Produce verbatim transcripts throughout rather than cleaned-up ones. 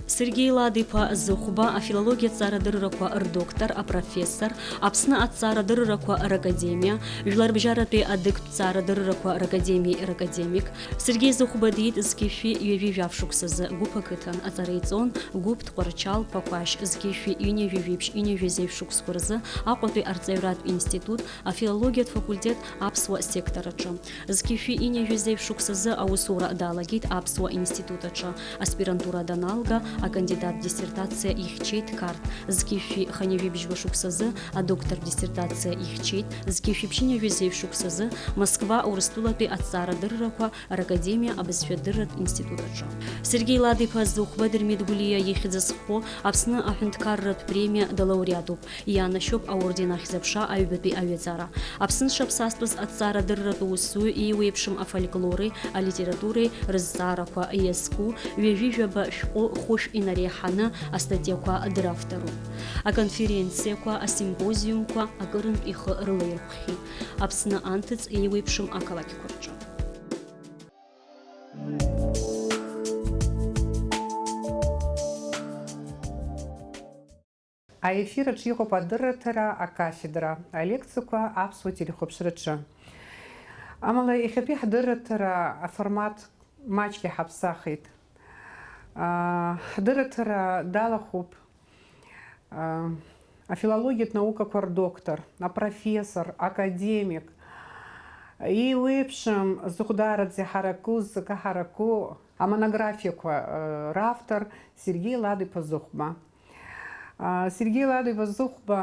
Сергеи Лад-иԥа Зыхәба афилологиа ҭҵаарадыррақәа рдоктор, апрофессор, Аԥсны аҭҵаарадыррақәа ракадемиа, Жәларбжьаратәи адыгтә ҭҵаарадыррақәа ракадемиеи ракадемик. Сергеи Зыхәба диит зқьи жәшәи ҩажәи жәаф шықәсазы Гәыԥ ақыҭан, аҵара иҵон Гәыԥ, Тҟәарчал, Ԥақәашь, зқьи жәшәи ҩынҩажәи жәиԥшь ҩынҩажәи зеижә шықәсқәа рзы Аҟәатәи арҵаҩратә институт, афилологиатә факультет аԥсуа сектор аҿы. Зқьи жәшәи ҩынҩажәи зеижә шықәсазы аусура далагеит аԥсуа институт аҿы. Аспирантура даналга, акандидат диссертациа ихьчеит Қарҭ. Зқьи жәшәи хынҩажәи бжьба шықәсазы адоктор диссертациа ихьчеит. Зқьи жәшәи ԥшьынҩажәи зеижә шықәсазы Москва Урыстәылатәи аҭҵаарадыррақәа ракадемиа абызшәадырратә институт аҿы. Сергеи Лад-иԥа Зыхәба Дырмит Гәлиа ихьӡ зху Аԥсны аҳәынҭқарратә премиа далауреатуп. Ианашьоуп аорден ахьӡ-аԥша аҩбатәи аҩаӡара. Аԥсны зҽаԥсазтәыз аҭҵаарадырратә усзуҩ еиуеиԥшым афольклори алитературеи рызҵаарақәа иазку ҩажәи жәаба шәҟәы хәышә инареиҳаны астатиақәа дравторуп. Аконференциақәа, асимпозиумқәа акырынтә ихы рылаирхәхьеит Аԥсны анҭыҵ еиуеиԥшым ақалақьқәа рҿы. Аефир аҿы иҟоуп адырраҭара акафедра, алекциақәа аԥсуа телехәаԥшраҿы. Амала, иахьатәи ҳдырраҭара аформат маҷк иҳаԥсахит. Аа, ҳдырраҭара далахәуп, аа, афилологиатә наукақәа рдоктор, апрофессор, академик, еиуеиԥшым зыхәдаараӡа иҳараку, зҵакы ҳараку амонографиақәа, аа, равтор Сергеи Лад-иԥа Зыхәба. Сергеи Лад-иԥа Зыхәба,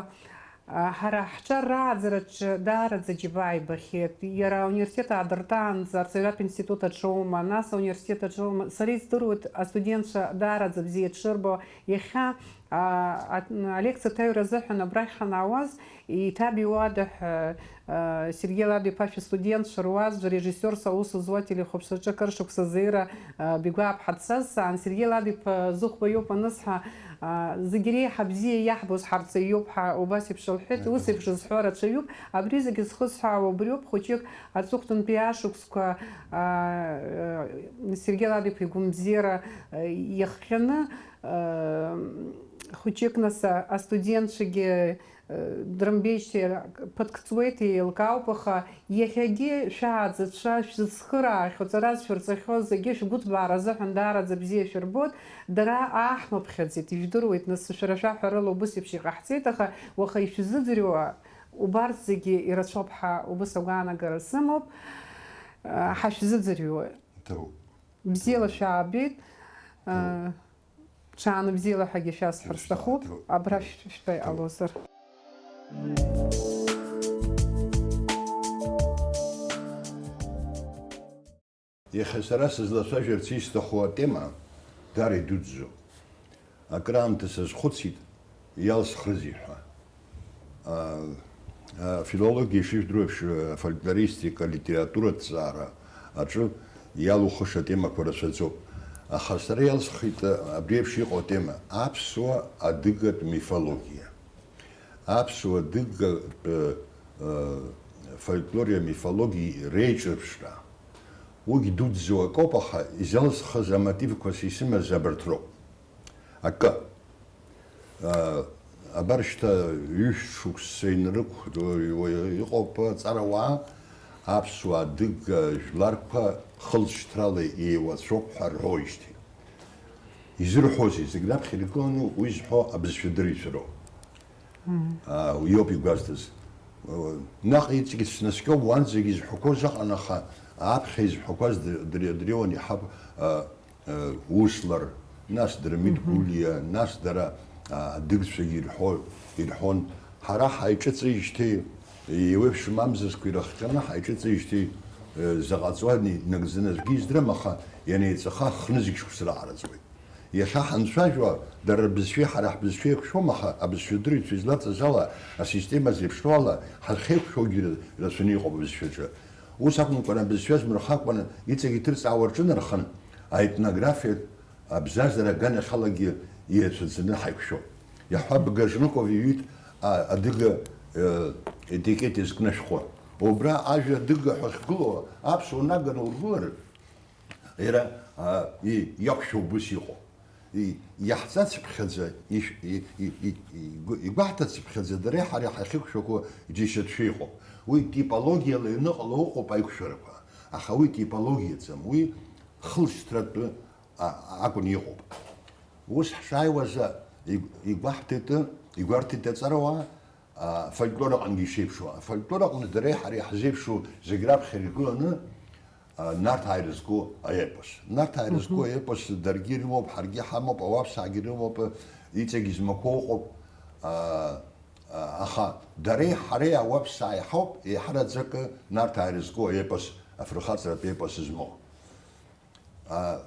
ҳара ҳҿар рааӡараҿы даараӡа џьабаа ибахьеит. Иара ауниверситет аадыртаанӡа арҵаҩратә институт аҿоума, нас ауниверситет аҿоума, сара издыруеит, астудентцәа даараӡа бзиа дшырбо. Иахьа, а, а, алекциа аҭаҩра азыҳәан абрахь ҳанаауаз, еиҭабиуада ҳәа, Сергеи Лад-иԥа, шәыстудентцәа руаӡәы, режиссиорс аус зуа телехәаԥшраҿы акыр шықәса азеира, а, бигәаап ҳәа дсазҵаан, Сергеи Лад-иԥа Зыхәба иоуп анысҳәа, а, зегь реиҳа бзиа иаҳбоз ҳарҵаҩуп ҳәа убас еиԥш лҳәеит, ус еиԥш зҳәо рацәаҩуп, абри зегь зхысҳәаауа убриоуп, хәыҷык аҵыхәтәантәи ашықәсқәа, а, а, Сергеи Лад-иԥа игәынбзиара, а, иахҟьаны, а, хәыҷык нас, а, астудентцәагьы Дрымбеижьҭеи ԥыҭк ҵуеит, еилкаауп, аха иахьагьы шәааӡацәа шәзыцхыраахьоу, ҵарас шәырҵахьоу зегьы шәгәыҭбаара азыҳәан даараӡа бзиа шәырбоит. Дара ааҳмыԥхьаӡеит, ижәдыруеит, нас шәара шәаҳәарыла убыс еиԥш иҟаҳҵеит, аха уаха ишәзыӡырҩуа убарҭ зегьы ирацәоуп ҳәа убыс агәаанагара сымоуп. Ҳашәзыӡырҩуа. Ҭоуп. Бзиала шәаабеит. Ҭоуп. Ҽаанбзиала ҳәагьы шәасҳәар сҭахуп, абра шәтәа иҟалозар. Иахьа сара сызлацәажәарц исҭаху атема дара идуӡӡоуп. Акраамҭа сазхәыцит, иалсхрызеи ҳәа. А, а, филологиа, ишыжәдыруа еиԥш, афольклористика, алитература аҭҵаара аҿы иалухыша атемақәа рацәаӡоуп. Аха сара иалсхит, а, абри еиԥш иҟоу атема, аԥсуа адыгатә мифологиа. Аԥсуа адыгатә, э, э, фольклори амифологии реиҿырԥшра. Уигь дуӡӡоу акоуп, аха изалсхыз амотивқәас исымаз абарҭ роуп. Акы, а, абар шьҭа ҩышә шықәса инрықәло иҟоуп аҵарауаа, аԥсуаа адыга жәларқәа хылҵшьҭрала еиуацәоуп ҳәа рҳәоижьҭеи. Изырҳәозеи, зегь раԥхьа иргыланы уи зҳәо абызшәа дырҩцәароуп. Мгм. А, уиоуп игәазҭаз. Наҟ иҵегь снаскьо, уанӡагьы изҳәақәоз ыҟан, аха аԥхьа изҳәақәаз др-, др-, дреиуан иҳаб, а, Услар, нас Дырмит Гәлиа, нас дара, а, адыгцәагьы ирҳәо-, ирҳәон. Ҳара ҳаиҿыҵижьҭеи, еиуеиԥшым амзызқәа ирыхҟьаны ҳаиҿыҵижьҭеи, э, заҟа ҵуани нагӡаны аӡәгьы издырам, аха ианеиҵаха хнызқь шықәса раҟара ҵуеит. Иахьа ҳанцәажәо, дара рбызшәеи ҳара ҳбызшәеи еиқәшәом, аха абызшәадырҩцәа излаҵаз ала, асистема зеиԥшроу ала, ҳахьеиқәшәогьы рацәаны иҟоуп абызшәаҿы. Ус акәымкәан, абызшәа змырхакәаны иҵегь иҭырҵаауа рҿынархан, аетнографиатә абзазара аганахьалагьы иацәыӡны ҳаиқәшәоуп. Иаҳҳәап, Гажныков иҩит, а, адыга, э, етикет иазкны ашәҟәы. Убра ажәа адыга ҳәа ахьгылоу аԥсуа наганы ургылар, иара, а, и-, иақәшәо убыс иҟоуп. И-, иаҳҵацыԥхьаӡа, ишә-, и-, и-, и-, игәы-, игәаҳҭацыԥхьаӡа дареи ҳареи ҳахьықәшәақәо џьашьатәшәа иҟоуп. Уи типологиала ианыҟало ыҟоуп аиқәшәарақәа, аха уи типологиаӡам, уи хылҵшьҭратәы, а-, акәын иҟоуп. Ус ҳшааиуаз, а, игә-, игәаҳҭеит, игәарҭеит аҵарауаа, а, фольклор аҟынгьы ишеиԥшу. Афольклор аҟны дареи ҳареи ҳзеиԥшу зегь раԥхьа иргыланы, а, Нарҭаа ирызку аепос. Нарҭаа ирызку Мгм. аепос даргьы ирымоуп, ҳаргьы ҳамоуп, ауаԥсаагьы ирымоуп, иҵегь измақәоу ыҟоуп. А, а, аха дареи ҳареи ауаԥсаа иҳауп, еиҳараӡакы Нарҭаа ирызку аепос афырхаҵаратә епос змоу. А,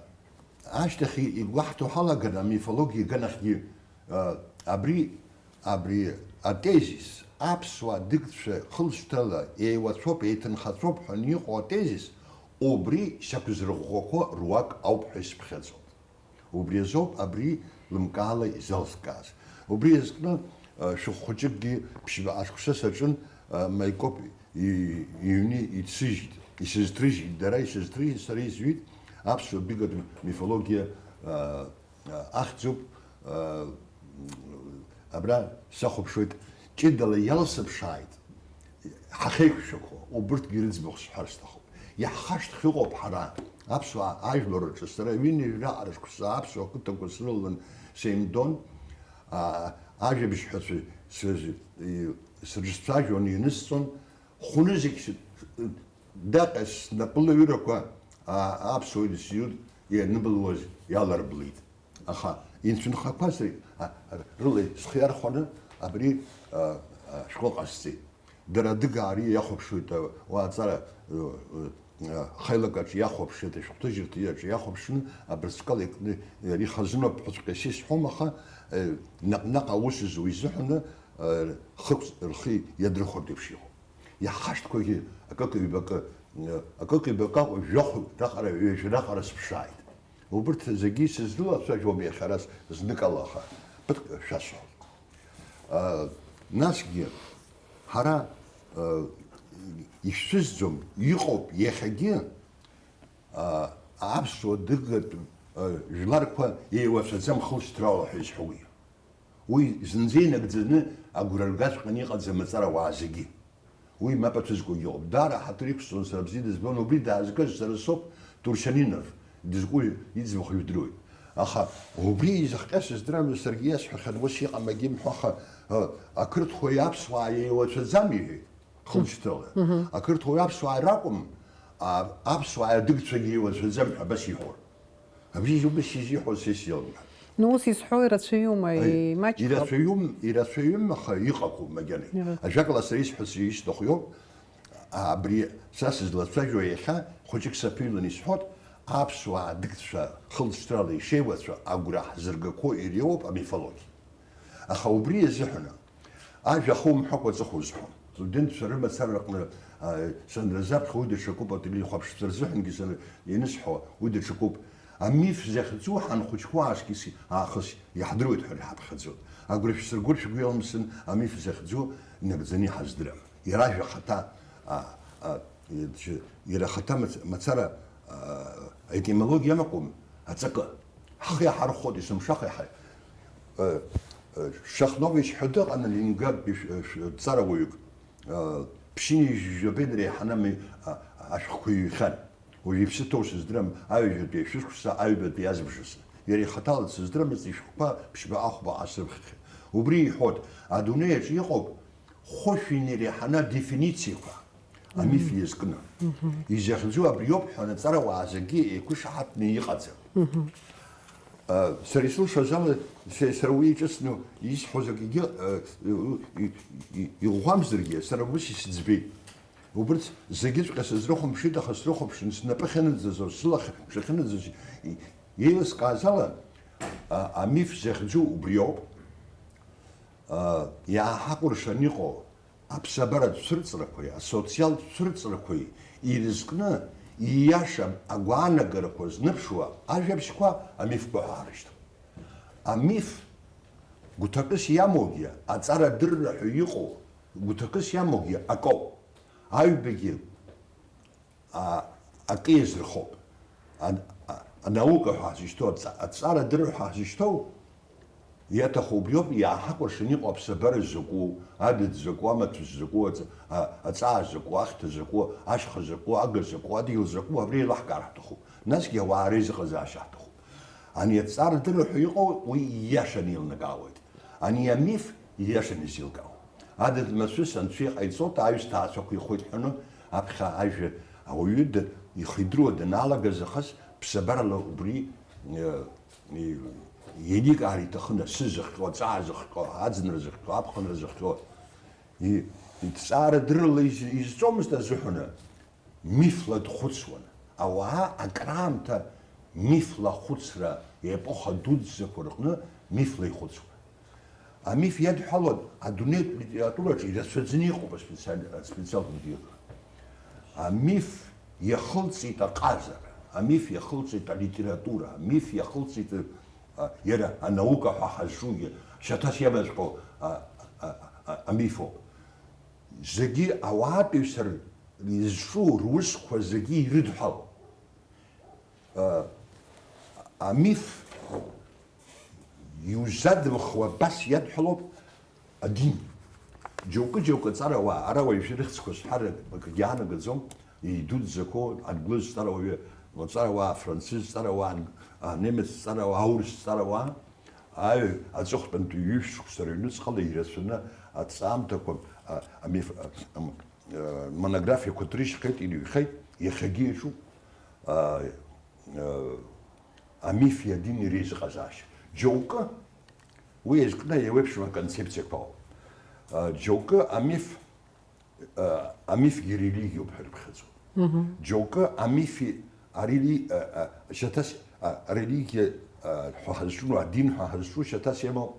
ашьҭахь игәаҳҭо ҳалаган, амифологиа иганахьгьы, а, абри, абри атезис, аԥсуа адыгцәа хылҵшьҭрала еиуацәоуп, еиҭынхацәоуп ҳәа иҟоу атезис, убри шьақәзырӷәӷәақәо руак ауп ҳәа исыԥхьаӡоит. Убри азоуп абри лымкаала изалзкааз. Убри иазкны, а, шәҟә хәыҷыкгьы ԥшьба ашықәса саҿын, а, Маикоп и-, иҩны ицәыжьит, исызҭрыжьит, дара исызҭрыжьит, сара изҩит, аԥсуа бигатә мифологиа, а, а, ахьӡуп, а, абра сахәаԥшуеит, ҷыдала иалсыԥшааит, ҳахьеиқәшәақәо, убырҭгьы рыӡбахә сҳәар сҭахуп. Иаҳхашҭхьоу ыҟоуп ҳара, аԥсуаа ажәлар рҿы, сара ҩынҩажәи раҟара шықәса аԥсуа қыҭақәа срылалан сеимдон, а, ажәабжьҳәацәа срыз-, и-, срызцәажәон, ианысҵон, хәнызқь с-, даҟьа снапылаҩырақәа, а, аԥсуа институт ианыбылуаз иаларблит. Аха инцәынхақәаз ри-, а, а, рыла схы иархәаны абри, а, а, шәҟәы ҟасҵеит. Дара адыгаа ари иахәаԥшуеит, а, уа аҵара, а, а, а, хаилак аҿы иахәаԥшуеит, ашәҟәҭыжьырҭа аҿы иахәаԥшны, абырсҟала икны, ари хазыноуп ҳәаҵәҟьа сисҳәом, аха, а, наҟ-наҟ аус зуа изыҳәаны, а, хықәс рхы иадырхәартә еиԥш иҟоуп. Иаҳхашҭқәагьы акык-ҩбакы, а, акык-ҩбакы акәу, жәохә раҟара, ҩажәа раҟара сыԥшааит. Убырҭ зегьы исызрылацәажәом иахьа ара зныкала, аха ԥыҭк шәасҳәап. А, насгьы, ҳара, а, ишәцәызӡом, иҟоуп иахьагьы, а, аԥсуа дыгатә, а, жәларқәа еиуацәаӡам хылҵшьҭрала ҳәа изҳәогьы. Уи зынӡа инагӡаны агәра ргаҵәҟьаны иҟаӡам аҵарауаа зегьы. Уи мап ацәызкуагьы ыҟоуп. Даара ҳаҭыр иқәсҵон, сара бзиа дызбон, убри даазгаз сара соуп, Турчанинов, дызку иӡбахә ижәдыруеит. Аха убри изыхҟьа сыздырамызт, саргьы иасҳәахьан, ус иҟам агьымҳәо, аха, ы, ақырҭуаҩ аԥсуаа еиуацәаӡам иҳәеит, хылҵшьҭрала. Мгм. Ақырҭуаҩ аԥсуаа ракәым, а, аԥсуаа адыгцәагьы еиуацәаӡам ҳәа абас иҳәон. Абри убас изиҳәоз са исзеилымкааит. Ну, ус изҳәо ирацәаҩума, Аи, имаҷхап? Ирацәаҩым, ирацәаҩым, аха иҟақәоуп макьана. Иҟақәоуп. Ажәакала, сара исҳәарц исҭаху иоуп, абри са сызлацәажәо иахьа хәыҷык саԥыҩлан исҳәот, аԥсуаа адыгцәа хылҵшьҭрала ишеиуацәа агәра ҳзыргақәо иреиуоуп амифологиа. Аха убри азыҳәан ажәа ахумҳәакәа аҵыхәа узҳәом. Студентцәа рымацара рҟны, а, санразаԥхьа уи даҽакуп, ателехәаԥшцәа рзыҳәангьы сан-, ианысҳәо уи даҽакуп. Амиф захьӡу ҳанхәыҷқәоу аашьҭкьыс аахыс иаҳдыруеит ҳәа иҳаԥхьаӡоит. Агәра шәсыргоит, шәгәы иалымсын, амиф захьӡу инагӡаны иҳаздырам. Иара ажәа ахаҭа, а, а, иара ахаҭа мац-, мацара, а, аетимологиа амакәым, аҵакы. Ҳхы иаҳархәоит, есымша ҳаиҳа-, э, э, Шахнович ҳәа дыҟан, Ленинград ишә-, шә-, ҵарауаҩык, э, ԥшьынҩажәи жәабеи дреиҳаны ами, а, ашәҟәқәа иҩхьан. Уажә иԥсы ҭоу сыздырам, аҩажәатәи ашәышықәса, аҩбатәи азбжазы. Иара ихаҭала дсыздырамызт, ишәҟәқәа ԥшьба-ахәба аасрыԥхьахьан. Убри иҳәоит, адунеи аҿы иҟоуп хәышә инареиҳаны адефинициақәа, амиф иазкны. Изахьӡу абриоуп ҳәа аҵарауаа зегьы еиқәышаҳаҭны иҟаӡам. А, сара исылшоз ала, се-, сара уи иҿыцны исҳәоз акгьы, а, и-, и-, и-, иӷәӷәамзаргьы, сара ус исыӡбеит. Убырҭ зегьыҵәҟьа сызрыхәамԥшит, аха срыхәаԥшын, снапы ахьынӡазоз, сылахь ахьынӡазоз, и-, еилыскааз ала, а, амиф захьӡу убриоуп. А, иааҳакәыршан иҟоу аԥсабаратә цәырҵрақәеи асоциалтә цәырҵрақәеи ирызкны, ииашам агәаанагарақәа зныԥшуа ажәабжьқәа амифқәа ҳәа ҳрышьҭоуп. Амиф гәҭакыс иамоугьы, аҵарадырра ҳәа иҟоу гәҭакыс иамоугьы акоуп. Аҩбагьы а, акы иазырхоуп. А, а, Анаука ҳәа ҳзышьҭоу, аҵа-, аҵара дырҳәа ҳзышьҭоу, иаҭаху убриоуп иааҳакәыршан иҟоу аԥсабара закәу, адыд закәу, амаҭәыс закәу, аҵ-, а-, аҵаа закәу, ахьҭа закәу, ашьха закәу, ага закәу, адгьыл закәу, абри еилаҳкаар ҳҭахуп. Насгьы ауаа реизыҟазаашьа ҳҭахуп. Ани аҵара дырҳәа иҟоу, уи ииашаны еилнакаауеит. Ани амиф ииашаны изеилкаауам. Адыд-мацәыс анцәа иҟаиҵоит, аҩсҭаацәақәа ихәеит ҳәаны, аԥхьа ажәа ауаҩы д-, ихы идыруа даналагаз ахыс, ԥсабарала убри, э, и-, еиликаар иҭахын, асы зыхҟьо, аҵаа зыхҟьо, аӡынра зыхҟьо, аԥхынра зыхҟьо. И-, иҭҵаара дырла из-, изҵомызт азыҳәаны, мифла дхәыцуан. Ауаа акраамҭа мифла ахәыцра, епоха дуӡӡақәа рҟны мифла ихәыцуан. Амиф иадҳәалоу адунеитә литератураҿы ирацәаӡаны иҟоуп аспециал-, аспециалтә литература. Амиф иахылҵит аҟазара, амиф иахылҵит алитература, амиф иахылҵит, а, иара анаука ҳәа ҳазҿугьы, шьаҭас иамаҵәҟьоу, а, а, а, а, амифоуп. Зегьы ауаатәыҩса изҿу русқәа зегьы ирыдҳәалоуп. А, амиф иузадымхуа абас иадҳәалоуп адин. Џьоукы-џьоукы аҵарауаа, ара уажәы рыхьӡқәа сҳәар акгьы аанагаӡом, идуӡӡақәоу, адгәылҵ ҵарауаҩы, аҵарауаа, афранцыз ҵарауаа, анемец ҵарауаа, аурыс ҵарауаа, аҩ-, аҵыхәтәантәи ҩышә шықәса рыҩнуҵҟала ирацәаны аҭҵаамҭақәа, а, амиф-, а, ам-, а, монографиақәа дрышьхеит, ирыҩхеит, иахьагьы иаҿуп. А, а, амифи адини реизыҟазаашьа. Џьоукы уи иазкны еиуеиԥшым аконцепциақәа ауп. А, џьоукы амиф, а, амифгьы религиоуп ҳәа ирыԥхьаӡоит. Џьоукы амифи арели-, а, а, шьаҭас, а, арелигиа, а, ҳәа ҳазҿу, адин ҳәа ҳазҿу шьаҭас иамоу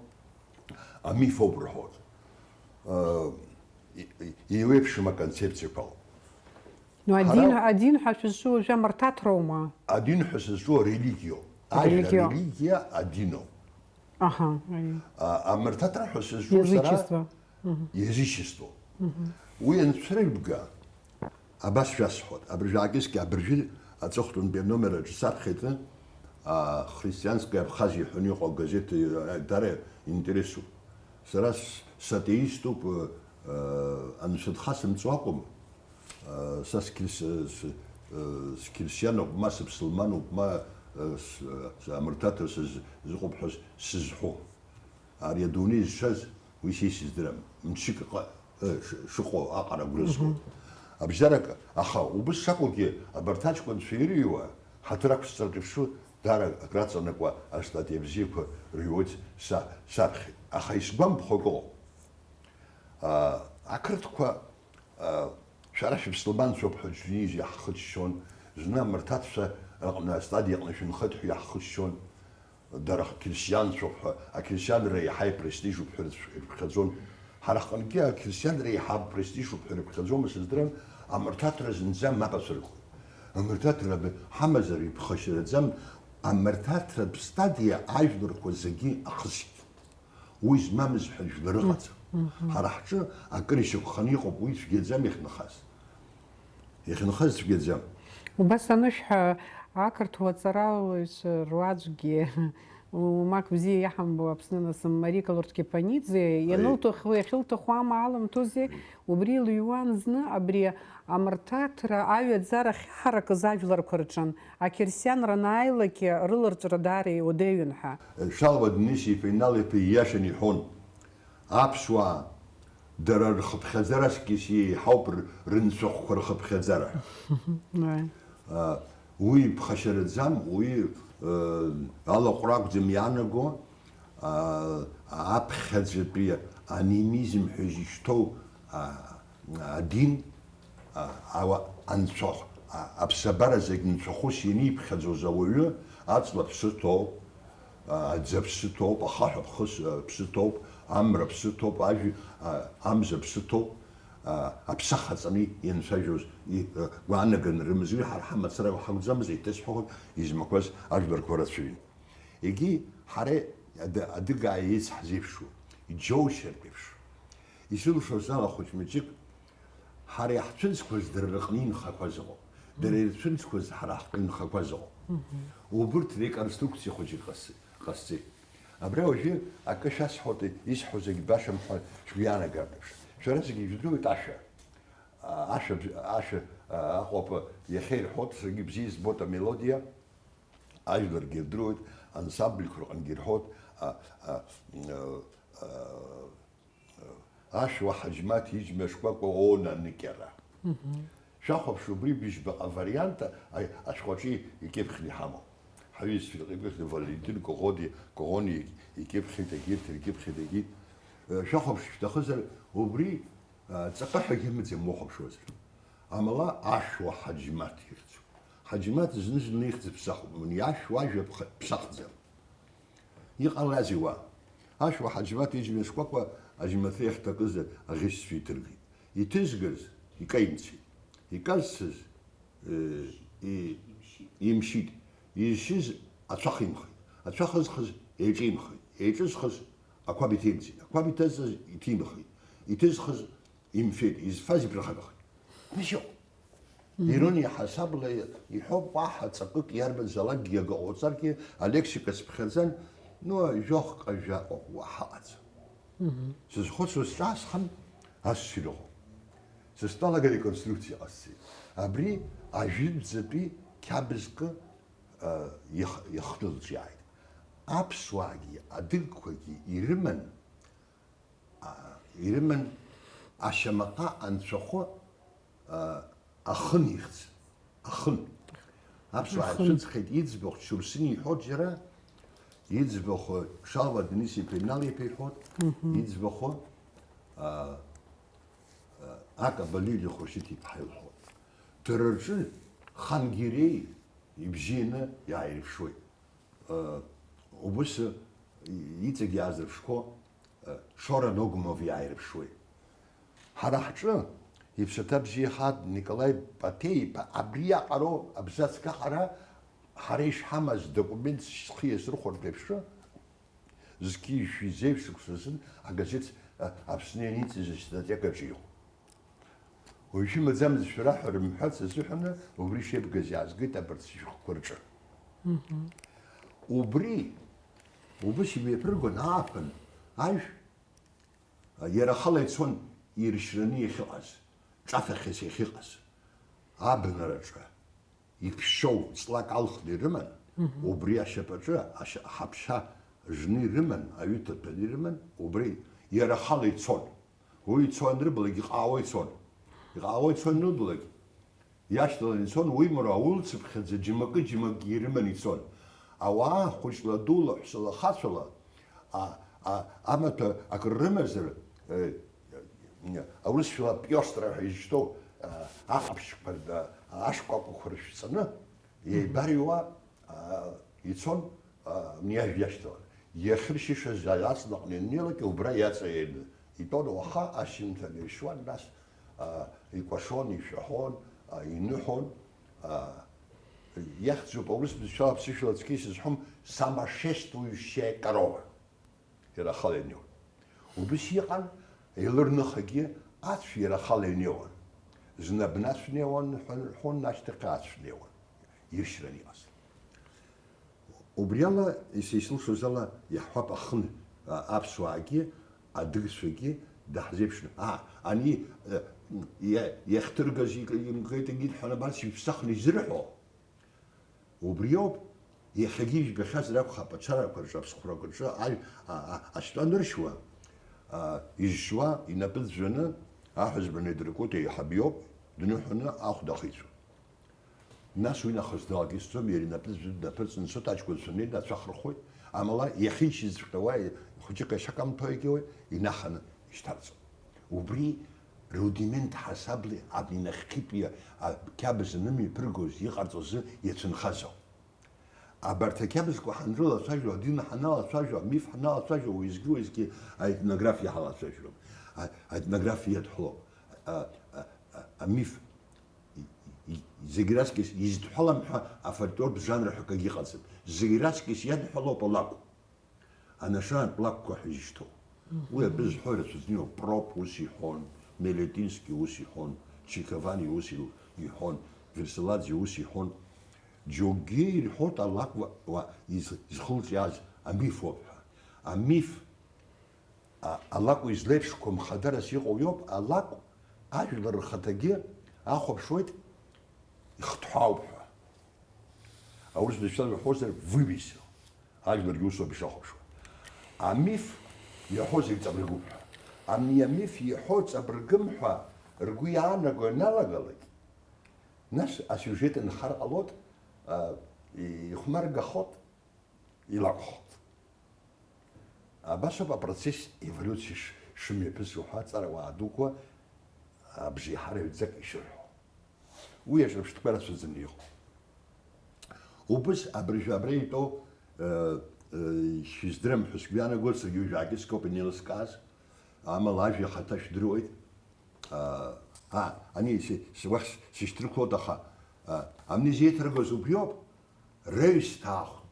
амиф ауп рҳәоит. А, и-, и-, еиуеиԥшым аконцепциақәа ауп. Ну, адин, ҳара адин ҳәа шәызҿу уажәы амырҭаҭроума? Адин ҳәа сызҿу арелигиоуп. Ажәа арелигиа. Арелигиа адиноуп. Аҳа, аиеи. А, амырҭаҭра ҳәа сызҿу сара язычество. Мгм. Язычество. Мгм. Уи анцәырбга, абас шәасҳәоит, абыржәы аакьыскьа, абыржәы аҵыхәтәантәи аномер аҿы саԥхьеит, а, христианская Абхазия ҳәа иҟоу агазеҭ, а, дара интересуп. Сара с-, сатеиступ, а, а, анцәа дхасымҵо акәым. Са сқьырс-, с-, сқьырсиануп, ма сыԥсылмануп, ма, с-, с-, амырҭаҭра сыз-, сзыҟоуп ҳәа сызҳәом. Ари адунеи зшаз уи са исыздырам. Мчык аҟа-, ш-, шыҟоу аҟара агәра згоит. Абжьарак, аха убыс шакәугьы, абарҭ аҷкәынцәа ирыҩуа, ҳаҭыр ақәсҵартә иԥшу, даара акраҵанакуа астатиа бзиақәа рыҩуеит са, саԥхьеит. Аха исгәамԥхо акы ыҟоуп. Аа, ақырҭқәа, аа, шәара шәыԥсылманцәоуп ҳәа џьнеиз иаҳхыччон, зны амырҭаҭцәа рҟны астадиа аҟны шәынхеит ҳәа иаҳхыччон, дара қьырсианцәоуп ҳәа, ақьырсианра еиҳа ипрестижуп ҳәа ирыцә-, ирыԥхьаӡон. Ҳара ҳҟынгьы ақьырсианра еиҳа престижуп ҳәа ирыԥхьаӡома сыздырам, амырҭаҭра зынӡа мап ацәыркуеит. Амырҭаҭра ҳамазар иԥхашьараӡам, амырҭаҭратә стадиа ажәларқәа зегьы ахысит. Уи змамыз ҳәа жәлар ыҟаӡам. Мгм. Ҳара ҳҿы акыр ишьақәханы иҟоуп, уи цәгьаӡам иахьынхаз. Иахьынхаз цәгьаӡам. Убас анышә ҳәа ақырҭуа ҵарауаҩцәа руаӡәгьы, уамак бзиа иаҳамбо Аԥсны нас Марика Лорҭ-Кепаниӡе, аиеи, ианылҭаху, иахьылҭаху амаалымҭозеи, убри илыҩуан зны абри амырҭаҭра аҩаӡара ахьаҳаракыз ажәларқәа рҿын. Ақьырсианра анааилакгьы рыларҵәара даара иуадаҩын ҳәа. Шалва Денис-иԥа Инал-иԥа ииашаны иҳәон, аԥсуаа дара рхыԥхьаӡара аскьыс еиҳауп р-, рынцәахәқәа рхыԥхьаӡара. Уи ԥхашьараӡам, уи, э, алаҟәра акәӡам иаанаго, а, аԥхьаӡатәи анимизм ҳәа изышьҭоу, а, адин, а, ауа-, анцәахә, а, аԥсабара зегь нцәахәыс ианиԥхьаӡоз ауаҩы, аҵла ԥсы ҭоуп, а, аӡы аԥсы ҭоуп, ахаҳә аԥхыс-, аԥсы ҭоуп, амра аԥсы ҭоуп, ажә-, а, амза аԥсы ҭоуп, а, аԥсахаҵаны ианцәажәоз, и-, а, гәаанаганы рымаз, уи ҳара ҳамацара ҳакәӡамыз, еиҭасҳәахуеит, измақәаз ажәларқәа рацәаҩын. Егьи ҳара ад-, адыгаа еицҳзеиԥшу, иџьоушьартә еиԥш. Исылшоз ала хәыҷ-мыҷык, ҳара иаҳцәыӡқәаз дара рыҟны инхақәаз ыҟоуп. Дара ирцәымцқәаз ҳара ҳколнхақәаз ауп. Убырҭ реконструкциа хәыҷык ҟасҵеит. Абра уажәы акы шәасҳәоит, исҳәо зегь башам ҳәа шәгәы иаанагартә еиԥш. Шәара зегьы ижәдыруеит ашәа. Ашәа, ашәа Аҟәаҟа иахьа ирҳәоит, саргьы бзиа избоит амелодиа, ажәларгьы ирдыруеит, ансамбльқәа рҟынгьы ирҳәоит, а, а, а, а, Ашәуа Ҳаџьмаҭ иџьма шкәакәа оуна аныкьара. Шәахәаԥш, убри быжьбаҟа вариант ашәҟәаҿы икьыԥхьны иҳамоуп. Ҳаҩызцәа иркьыԥхьны Валентин Коӷони, Коӷони икьыԥхьит, егьырҭ иркьыԥхьит, егьит. Шәахәаԥш, шәҭахызар, убри ҵаҟаҳәагьы амыӡ иамухәаԥшуазар. Амала ашәуа Ҳаџьмаҭ ирцу. Ҳаџьмаҭ зны-зынла ихьӡ ԥсахуп, мани ашәуа ажәа ԥха-, ԥсахӡам. Иҟалазеи уа? Ашәуа Ҳаџьмаҭ иџьма шкәакәа Аџьмаҭы иахьҭакыз аӷьычцәа иҭыргеит. Иҭызгаз икаимцеит. Иказцыз, э, и-, имшьит. Изшьыз ацәа химхеит. Ацәа хызхыз еиҿимхеит. Еиҿызхыз ақәаб иҭеимҵеит. Ақәаб иҭазҵаз иҭимхеит. Иҭызхыз имфеит, изфаз иԥырхагахеит. Мишьоуп. Ирониа ҳасабла иҳәоуп, уаҳа ҵакык иарбанзаалакгьы акы ҟауҵаргьы, алексика цыԥхьаӡан, ну, жәохк ажәа уаҳа ыҟаӡам. Сызхәыцуа сҿаасхан, ассир ыҟоуп. Сыстәалага реконструкциа ҟасҵеит. Абри ажәытәӡатәи қьабзкы, а, иах-, иахтәы лҿиааит. Аԥсуаагьы адыгқәагьы ирыман, а, ирыман ашьамаҟа анцәахәы, а, ахын ихьӡ. Ахын. Аԥсуаа Ахын. Ицәыӡхьеит, иӡбахә Шьурсин иҳәоит џьара, иӡбахә Шалва Денис-иԥа Инал-иԥа иҳәоит, Мгм. Иӡбахә, а, а, Ака Балиулиа Хәаршьыҭ-иԥҳа илҳәоит. Дара рҿы Хангиреи ибжьы ианы иааирԥшуеит. Убыс иҵегь иаазырԥшқәо Шора Ногумов иааирԥшуеит. Ҳара ҳҿы иԥсаҭа бзиа ҳад Николаи Патеи-иԥа абриаҟароу абзаҵәк аҟара ҳара ишҳамаз документс схы иазырхәартә еиԥш, зқьи жәшәи зеижә шықәса азын агазеҭ Аԥсны ианиҵаз астатиак аҿы иҟоуп. Уажәы имаӡамыз шәара ҳәа рымҳәац азыҳәаны убри шеибгаз иаазгеит абарҭ сышәҟәқәа рҿы. Мгм. Убри, убыс имҩаԥыргон ааԥын, ажә, иара ахала ицон иршьраны иахьыҟаз, ҿафахьас иахьыҟаз, абнараҿы. Иԥшьоу ҵлак алхны ирыман, Мгм. Убри ашьапаҿы ашьа-, аҳаԥшьа жны ирыман, аҩы ҭаҭәаны ирыман, убри иара ахала ицон. Уи ицо анрыблак, иҟаауа ицон. Иҟаауа ицо анрыблак, иашьҭаланы ицон, уимоу аулицаԥхьаӡа џьмакы-џьмакгьы ирыман ицон. Ауаа хәыҷла, дула, ҳәсала, хацәала, а, а, амаҭәа акыр рымазар, э, аурысшәала пиостра ҳәа изышьҭоу, а, аҟаԥшьқәа рда-, ашкәакәақәа рышәҵаны, еибарыҩуа, а, ицон, а, мҩажә иашьҭалан. Иахьыршьышаз аҵлаҟны ианнеилак, убра иаҵаианы итәон, уаха ашьжьымҭан иршьуан, нас, а, икәашон, ишәаҳәон, а, иныҳәон, а, иахьӡуп аурыс бызшәала аԥсышәала цқьа исызҳәом, самошествующая корова. Иара ахала ианиоуан. Убыс иҟан, еилырныхагьы ацә иара ахала ианиоуан. Зны абнацә неуан ҳәа рҳәон, ашьҭахь ацә неуан, иршьран иҟаз. Убриала, ес-, исылшоз ала, иаҳҳәап, ахын, а, аԥсуаагьы, адыгцәагьы даҳзеиԥшны. А, ани, э, иа-, иахьҭыргаз ик-, имкеит, егьит ҳәа набарс ишәсахны изырҳәо. Убриоуп, иахьагьы ижәбахьазар акәхап, ачарақәа рҿы, аԥсхәрақәа рҿы аҩ-, а, а, астәа аныршьуа, а, изжуа, инапы ӡәӡәаны, аҳәызба Недракәыта еиҳаб иоуп, дныҳәаны ахә дахицәон. Нас уи нахыс далагьы сцом, иара инапы ӡәӡәаны днаԥырҵын, сыҭ аҷкәынцәа неины ацәа ахырхәоит, амала иахьишьызҵәҟьа уа хәыҷык ашьакамҭәо егьоуи, инаханы ишьҭарҵон. Убри рудимент ҳасабла абни нахьхьитәи ақьабз анымҩаԥыргоз иҟарҵо азы иацәынхазоуп. Абарҭ ақьабзқәа ҳанрылацәажәо, адин ҳаналацәажәо, амиф ҳаналацәажәо, уеизгьы-уеизгьы аетнографиа ҳалацәажәоит. А-, аетнографиа иадҳәалоуп. А-, а-, а-, амиф, и-, и-, зегь раҵкьыс изыдҳәалам ҳәа афольклортә жанр ҳәа акгьы ыҟаӡам. Зегь раҵкьыс иадҳәалоуп алакә. Анашаантә лакәқәа ҳәа изышьҭоу. Мгм. Уи абызҳәа рацәаӡаны иоуп. Проб ус иҳәон, Мелетински ус иҳәон, Чиковани ус ил-, иҳәон, Перселадзе ус иҳәон, џьоукгьы ирҳәоит алакә ла-, ла-, из-, изхылҿиааз амиф ауп ҳәа. Амиф, а-, алакә излеиԥшқәам хадарас иҟоу иоуп, алакә ажәлар рхаҭагьы ахәаԥшуеит, ихҭҳәаауп ҳәа. Аурыс бызшәала иҳәозар, вывесил. Ажәларгьы усоуп ишахәаԥшуа. Амиф иаҳәо зегь ҵабыргуп ҳәа. Ами амиф иаҳәо ҵабыргым ҳәа ргәы иаанаго ианалагалак, нас асиужет нхар ҟалоит, а, ихәмаргахоит, илакәхоит. Абас ауп апроцесс, еволиуциа ш-, шымҩаԥысуа ҳәа аҵарауаа дуқәа абжеиҳараҩӡак ишырҳәо. Уи аҿырԥштәқәа рацәаӡаны иҟоуп. Убыс абыржәы абра итәоу, э, э, шәыздырам ҳәа сгәы иаанагоит, саргьы уажәаагьы скоуп инеилыскааз, амала ажәа ахаҭа шәдыруеит. А, а, ани си-, си-, уахь сышьҭрықәлоит, аха, а, амни зеиҭаргоз убриоуп, раҩсҭаахә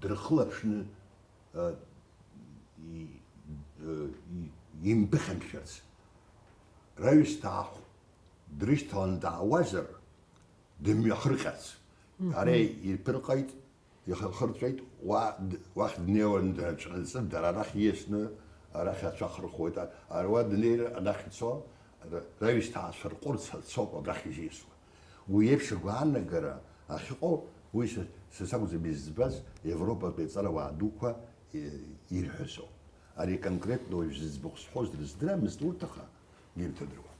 дырхылаԥшны, а, и-, э, и-, имԥыхьамшәарц. Раҩсҭаахә дрышьҭаланы даауазар, дымҩахырҟьарц. Мгм. Ара ирԥырҟеит, ихырҵәеит, уа д-, уахь днеиуан, драҿнаҵы, дара арахь ииасны, арахь ацәа ахырхуеит. А-, ара уа днеир, анахь ицо, ра-, раҩсҭаацәа рҟәырц ацоуп абрахь изиасуа. Уи еиԥш агәаанагара ахьыҟоу, уи са, са сакәӡам изӡбаз, Европатәи аҵарауаа дуқәа и-, ирҳәазоуп. Ари конкретно уажә зыӡбахә сҳәоз дрыздырамызт урҭ, аха ирҭадыруан.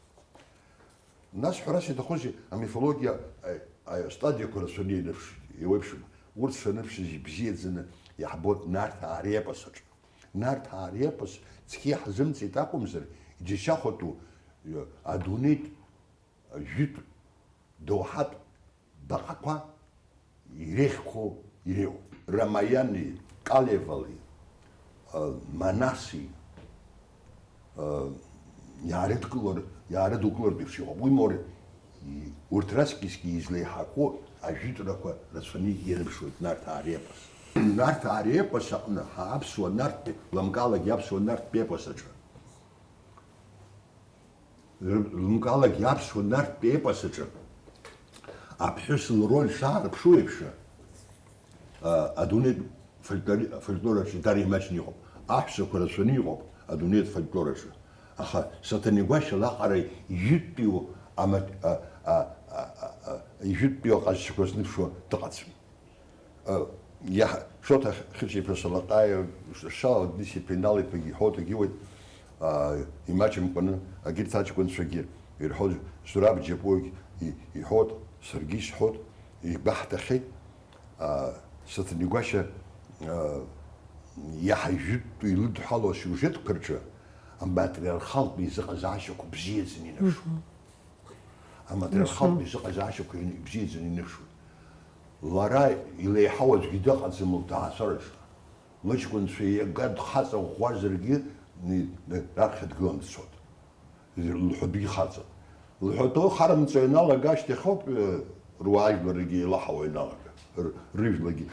Нас ҳәарас иаҭахузеи, амифологиа, а, астадиақәа рацәаны ианыԥш-, еиуеиԥшым. Урҭ шаныԥшыз ибзиаӡаны иаҳбоит Нарҭаа репос аҿы. Нарҭаа репос цқьа иаҳзымҵеит акәымзар, иџьашьахәатәу, э, адунеитә, э, жәытә, доуҳатә баҟақәа иреиӷьқәоу иреиуоуп. Рамаяни, Калевали, а, Манаси, а, иаарыдкылар, иаарыдукылартә еиԥш иҟоуп. Уи мор-, и-, урҭ раҵкьысгьы излеиҳақәоу ажәытәрақәа рацәаны ианыԥшуеит Нарҭаа репос. Нарҭаа репос аҟны, ҳа аԥсуа нарҭ, лымкалагьы аԥсуа нарҭтә епос аҿы. Лымкалагьы аԥсуа нарҭтә епос аҿы аԥҳәыс лроль шаарԥшу еиԥш, а, адунеитә фольклори-, афольклор аҿы дара имаҷны иҟоуп. Аҳәсақәа рацәаны иҟоуп адунеитә фольклор аҿы. Аха Саҭанеи Гәашьа лаҟара ижәытәтәиу ама-, а, а, ижәытәтәиу аҟазшьақәа зныԥшуа дыҟаӡам. Э, иаҳ-, Шоҭа Хьыҵә-иԥа Салаҟаиа, Шала Дныс-иԥа Инал-иԥагьы иҳәоит, агьиуеит, а, имаҷымкәаны, агьырҭ аҷкәынцәагьы ирҳәоит, Зураб Џьапуагь и-, иҳәоит, саргьы исҳәоит, игәаҳҭахьеит, а, Саҭанеи Гәашьа, а, иаҳа ижәытәтәу илыдҳәалоу асиужетқәа рҿы аматриархалтә еизыҟазаашьақәа бзиаӡаны инаршоуп. Аматриархалтә изыҟазаашьақәа ибзиаӡаны иныԥшуеит. Лара илеиҳау аӡәгьы дыҟаӡам лҭаацәараҿы. Лыҷкәынцәа иага дхаҵа ӷәӷәазаргьы, ни-, ни-, раԥхьа дгыланы дцоит. Лҳәатәгьы хаҵа. Лҳәатәы харымҵо ианалага ашьҭахьоуп, э, руаажәларгьы еилаҳауа ианалага. Р-, рыжәлагьы,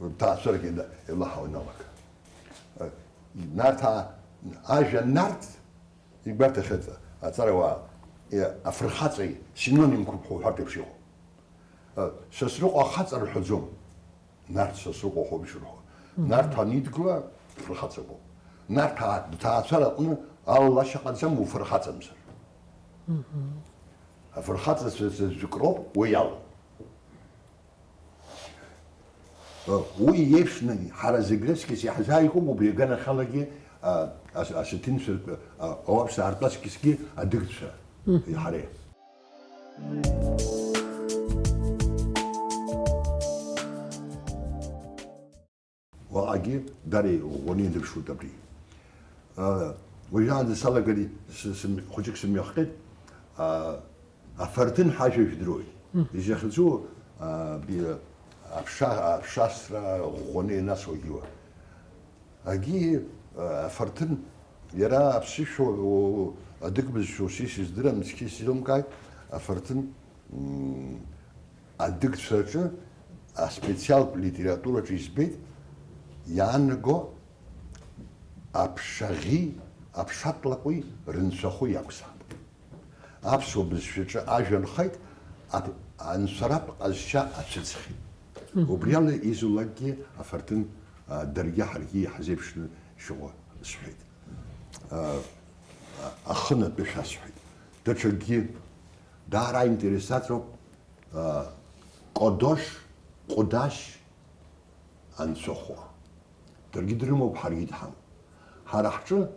рҭаацәарагьы еилаҳауа ианалага. Э, Нарҭаа, ажәа нарҭ Ибарҭахьеит аҵарауаа, е, афырхаҵаҩ синонимқәоуп ҳәа уҳәартә еиԥш иҟоуп. Э, Сасрыҟәа ахаҵа рҳәаӡом. Нарҭ Сасрыҟәа ҳәоуп ишырҳәо. Мгм. Нарҭ анидгыла, фырхаҵа боуп. Нарҭаа дҭаацәара аҟны алалашьа ҟаӡам уфырхаҵамзар. Мгм. Афырхаҵацәа заҵәык роуп уи алоу. Уи иеиԥшны ҳара зегь раҵкыс иаҳзааигәоуп убри аганахьалагьы, а, ас-, асеҭинцәа, а, ауаԥсаа ртәы аҵкысгьы адыгцәа. Мгм. Иаҳареи. Уаҟагьы дара иӷәӷәаны ианырԥшуеит абри. А, уажәраанӡа салагар, с-, сым-, хәыҷык сымҩахҟьеит. А, афарҭын ҳажәа жәдыруеит. Мгм. Изахьӡу, а, би-, аԥша-, аԥшасра ӷәӷәаны ианацу агьиуа. Агьи, а, афарҭын, иара аԥсышәа, о, адык бызшәа ус исыздырам, цқьа исзеилымкааит, афарҭын, м, адыгцәа рҿы аспециалтә литератураҿы избеит, иаанаго аԥшаӷьи аԥшатлакәи рынцәахәы иакәзаап. Аԥсуа бызшәаҿы ажәа нхеит, Ат-, анцәаратә ҟазшьа ацәыӡхьеит. Убри ала изулакгьы афырҭын, а, даргьы ҳаргьы иҳазеиԥшны шыҟоу сҳәеит. А, а, ахынатәышәа сҳәеит. Даҽакгьы даара аинтерес аҵоуп, а, Кодош, Ҟәдашь анцәахәы. Даргьы дрымоуп, ҳаргьы дҳамоуп. Ҳара ҳҿы,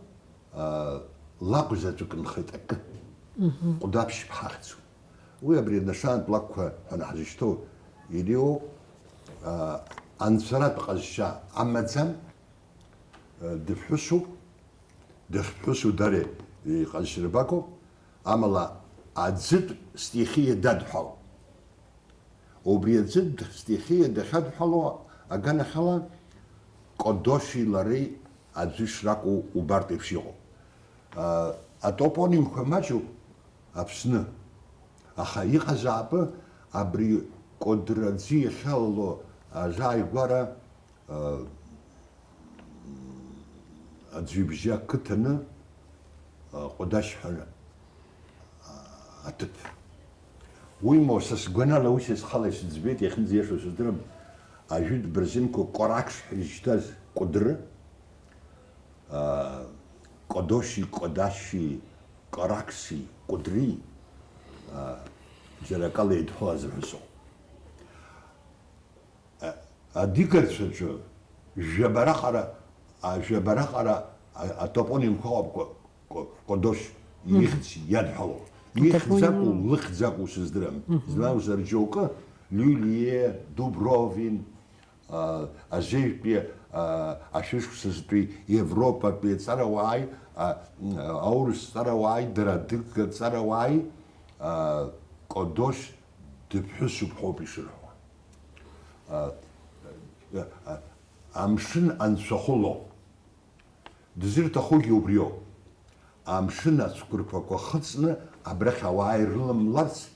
аа, лакә заҵәык нхеит акы. Мгм. Ҟәдаԥшь ҳахьӡуп. Уи абри аднашаантә лакәқәа ҳәа ҳзышьҭоу иреиуоуп, аа, анцәаратә ҟазшьа амаӡам, аа, дыԥҳәысуп, дахьԥҳәысу дара иҟазшьа рбакоуп, амала аӡытә стихиа дадҳәалоуп. Убри аӡәы стихиа дахьадҳәало аганахьала, Кодоши лареи аӡәы шракәу убартә еиԥш иҟоуп. А, атопонимқәа маҷуп Аԥсны, аха иҟазаап абри Кодра аӡы иахьалало ажааигәара, а, аӡҩыбжьы ақыҭаны, а, Ҟәадашь ҳәа, а, аҭыԥ. Уимоу, са сгәанала, ус схала исыӡбеит, иахьынӡаиашоу сыздырам, ажәытә бырзенқәа Кәаракш ҳәа изышьҭаз Кәыдры, а, Кодоши, Кодашьи, Кәаракси, Кәыдри, а, џьара акала еидҳәалазар ҳәа сыҟоуп. А, адигарцәаҿы жәабараҟара, а, жәабараҟара, а, атопонимқәа ыҟоуп Кәа-, Кәа-, Кәадош Мгм. ихьӡ иадҳәалоу. Ихьӡ акәу, лыхьӡ акәу сыздырам. Мгм. Избан акәзар, џьоукы Лиулие, Дубровин, а, азеижәтәи, а, ашәышықәсазтәи Европатәи аҵарауааи, а, аурыс ҵарауааи, дара адыга ҵарауааи, а, Кодош дыԥҳәысуп ҳәоуп ишырҳәо. А, а, а, амшын анцәахәы лоуп. Дызрыҭахугьы убриоуп. Амшын ацәқәырԥақәа хыҵны абрахь ауаа ирылымларц,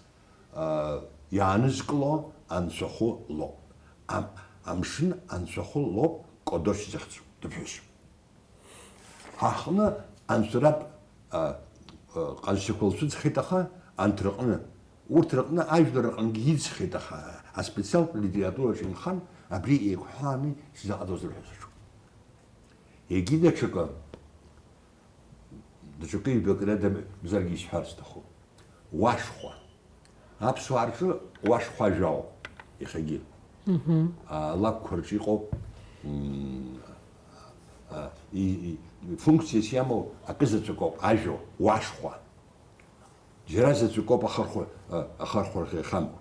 а, иаанызкыло анцәахәы лоуп. Ам-, амшын анцәахәы лоуп Кодош захьӡу, дыԥҳәысуп. Ҳаҟны анцәаратә, а, а, ҟазшьақәа лцәыӡхьеит, аха анҭ рҟны, урҭ рҟны, ажәлар рҟынгьы иӡхьеит, аха аспециалтә литератураҿы инхан, абри еиқәҳәааны сзаҟаҵозар ҳәа саҿуп. Егьи даҽакы, даҽакы ҩбакы рыда бзаргьы исҳәар сҭахуп. Уашхәа. Аԥсуаа рҿы уашхәа ажәа ауп иахьагьы. Мгм. А, алакәқәа рҿы иҟоуп, м, а, и, и, функциас иамоу акы заҵәык ауп, ажәа, уашхәа. Џьара заҵәык ауп ахырхәа-, а, ахырхәарахьы иахьамоу.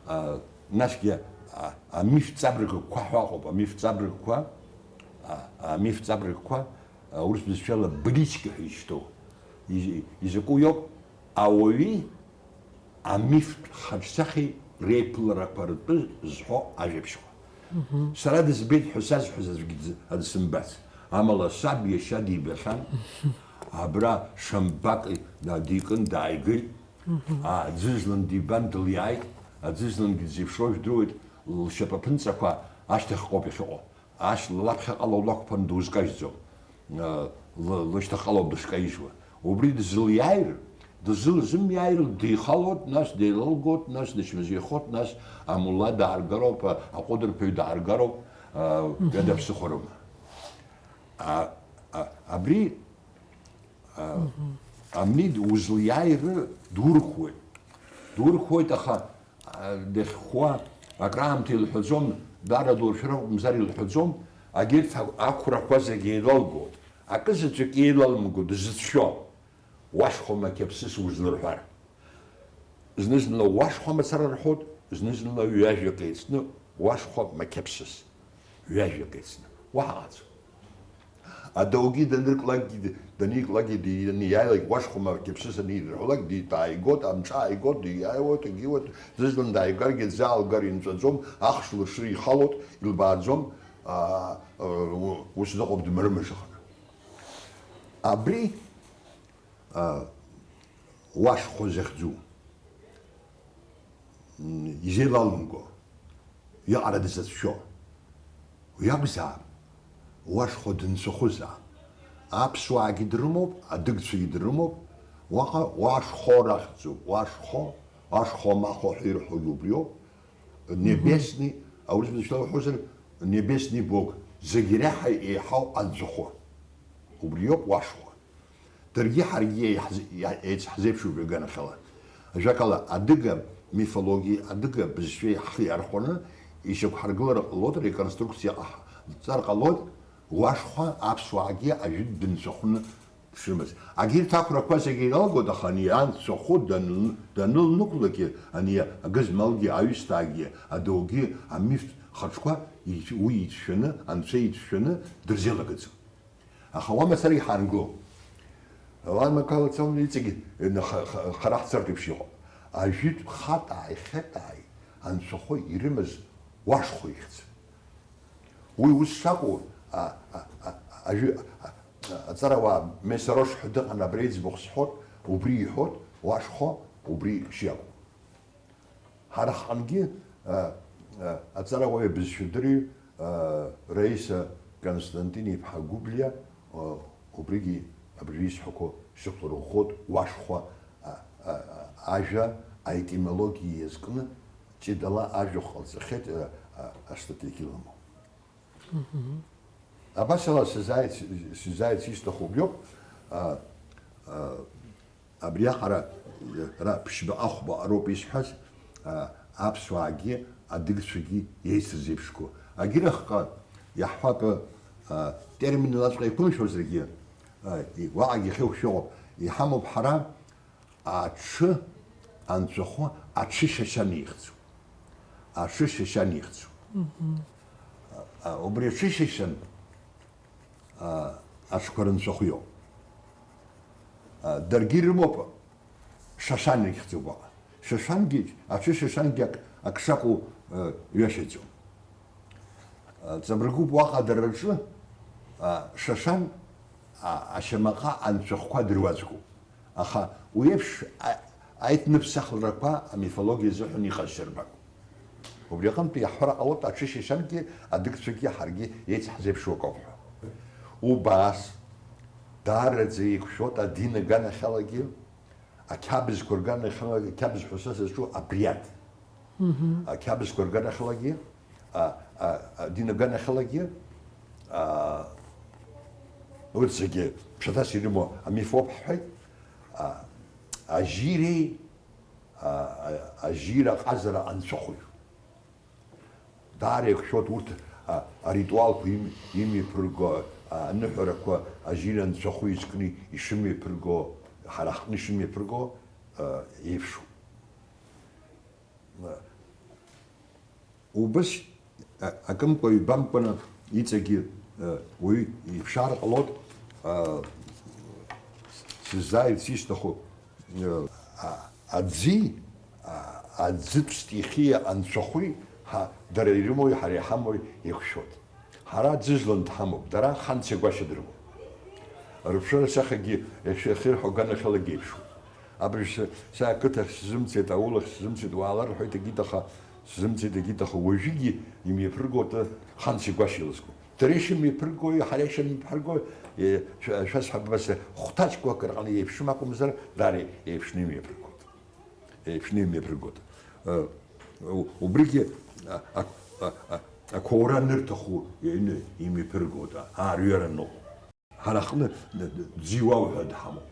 А, насгьы, а, амиф ҵабыргқәа ҳәа ыҟоуп, амиф ҵабыргқәа, а, амиф ҵабыргқәа, а, урыс бызшәала бричка ҳәа изышьҭоу. Из-, изакәу иоуп, ауаҩи амифтә хаҿсахьеи реиԥыларақәа ртәы зҳәо ажәабжьқәа. Мгм. Сара дызбеит ҳәа сазҳәаз аӡәгьы дзы-, аӡә сымбац. Амала саб иашьа дибахьан, абра Шамбак да-, дикын, дааигеит. Мгм. А, ӡызлан дибан, дылиааит, аӡызлангьы дзеиԥшроу жәдыруеит, лшьапаԥынҵақәа ашьҭахьҟоуп иахьыҟоу. Аш лаԥхьаҟала улақәԥан дузкажьӡом, а, ла-, лышьҭахьҟалоуп дышкаижьуа. Убри дызлиааир, дызлызымиааир, дихалоит, нас деилылгоит, нас дычмазаҩхоит, нас амулла дааргароуп, а, аҟәыдырԥаҩ дааргароуп, а, Мгм. ҩада ԥсыхәа рыма. А, а, абри, а, Мгм. амни узлиааир дурхуеит. Дурхуеит, аха, а, дахьхәуа акраамҭа илҳәаӡом, даара дуршәыр акәымзар илҳәаӡом, агьырҭ а-, ақәрақәа зегьы еилалгоит. Акы заҵәык еилалымго дызцәшәо, уашхәа мақьаԥсыс узлырҳәар. Зны-зынла уашхәа мацара рҳәоит, зны-зынла ҩажәак еицны уашхәа мақьаԥсыс. Ҩажәак еицны. Уаҳа ҟаҵо. Адаугьы данырклакгьы, даниклакгьы, ди-, даниааилак, уашхәа мақьаԥсыс анидырҳәалак, дитааигот, амҿы ааигот, диааиуеит, егьиуеит, зызлан дааигаргьы дзаалгар инҵәаӡом, ахш лыршыр ихалоит, илбааӡом, аа, ус дыҟоуп дмырмыжаханы. Абри, аа, уашхәа захьӡу, м, изеилалымго, иаҟара дызацәшәо, уи акәзаап, уашхәа дынцәахәызаап. Аԥсуаагьы дрымоуп, адыгцәагьы дрымоуп, уаҟа уашхәо рахьӡуп, уашхәо, Ашхәа, амахәа ҳәа ирҳәогьы убриоуп. Небесный, аурыс бызшәала уҳәозар, небесный бог, зегь реиҳа еиҳау анцәахәы. Убриоуп уашхәа. Даргьы ҳаргьы еиҳз-, еиц-, ҳзеиԥшуп иганахьала. Ажәакала, адыга мифологиеи адыга бызшәеи ҳхы иархәаны ишьақәҳаргылар ҟалоит, реконструкциа ҟаҳҵар ҟалоит, уашхәа аԥсуаагьы ажәытә дынцәахәны дшрымаз. Агьырҭ ақәрақәа зегьы иралгоит, аха ани анцәахәы даныл-, данылнықәлакгьы, ани агызмалгьы, аҩсҭаагьы, адаугьы, амифтә хаҿқәа иц-, уи ицәшәаны, анцәа ицәшәаны дырзеилагаӡом. Аха уамацара иҳаргылом. Лан Мақала Цон иҵегь ха-, ха-, хара ҳцартә еиԥш иҟоуп. Ажәытә хатааи хьатааи анцәахәы ирымаз уашхәа ихьӡ. Уи ус шакәу, а, а, а, ажәы-, а, а, аҵарауаа Месарош ҳәа дыҟан, абри аӡбахә сҳәот, убри иҳәот, уашхәа, убри шиакәу. Ҳара ҳҟынгьы, а, а, аҵарауаҩ абызшәадырҩ, а, Раиса Константин-иԥҳа Гәыблиа, а, убригьы абыржәы исҳәақәо шьақәлырӷәӷәоит, уашхәа, а, а, а, ажәа аетимологиа иазкны ҷыдала ажәахә ҟалҵахьеит, а, а, астатиагьы ыламоуп. Абас ала сызааит, сызааит исҭаху убриоуп, а, а, Абриаҟара ара ԥшьба ахәба роуп исҳәаз, а, аԥсуаагьы адыгцәагьы еицырзеиԥшқәоу. Агьырахҟа иаҳҳәап, а, терминлаҵәҟьа иқәымшәозаргьы, а, и-, уаҟагьы хьыхәшәыҟоуп. Иҳамоуп ҳара аҽы анцәахәы аҽышьашьан ихьӡу. Аҽышьашьан ихьӡу. А, убри аҽышьашьан а, аҽқәа рынцәахәы иоуп. А, даргьы ирымоуп шашан ихьӡуп уаҟа. Шашангьы, аҽы шашангьы ак, ак шакәу, а, ҩашьаӡом. А, ҵабыргуп уаҟа дара рҿы, а, шашан, а, ашьамаҟа анцәахәқәа дыруаӡәкуп. Аха уи еиԥш а-, аиҭныԥсахлрақәа амифологиа азыҳәан иҟазшьарбагоуп. Убри аҟынтә иаҳҳәара ҟалоит, аҽышьашьангьы адыгцәагьы ҳаргьы еицҳзеиԥшуа акоуп ҳәа. Убас, даараӡа еиқәшәоит адин аганахьалагьы, ақьабзқәа рганахьалагьы, ақьабз ҳәа са сызҿу абриад. Ақьабзқәа рганахьалагьы, а, а, адин аганахьалагьы, а, урҭ зегьы ԥхьаҭас ирымоу амиф ауп ҳҳәеит, а, ажьиреи, а, а, ажьира аҟазара анцәахәыҩ. Даара еиқәшәоит урҭ, а, аритуалқәа им-, имҩаԥырго, а, аныҳәарақәа ажьира анцәахәы изкны ишымҩаԥырго, ҳара ҳҟны ишымҩаԥырго, а, еиԥшуп. Убыс, а, акымкәа-ҩбамкәаны иҵегьы, а, уаҩы иԥшаар ҟалоит, а, сыззааирц исҭаху, а, а, аӡи, а, аӡытә стихиа анцәахәи ҳа, дара ирымои, ҳара иҳамои еиқәшәоит. Ҳара ӡыжлан дҳамоуп, дара ханци агәашьа дырмоуп. Рыԥшыра сахьагьы иахьа-, иахьырҳәо аганахьалагьы еиԥшуп. Абыржә са, са ақыҭахь сзымцеит, аулахь сзымцеит, уаала рҳәоит егьит, аха сзымцеит егьит, аха уажәыгьы имҩаԥыргоит ханци агәашьа еилызго. Дара ишымҩаԥыргои, ҳара ишымҩаԥҳаргои, е, шәа-, шәасҳәап, абас хәҭаҷкәак рҟны еиԥшым акәымзар, даара еиԥшны имҩаԥыргоит. Еиԥшны имҩаԥыргоит. Э, у-, убригьы, а, а, а, а, ақәаура анырҭаху иҩны имҩаԥыргоит, а, аарҩара аныҟоу. Ҳара ҳҟны д-, д-, ӡиуау ҳәа дҳамоуп.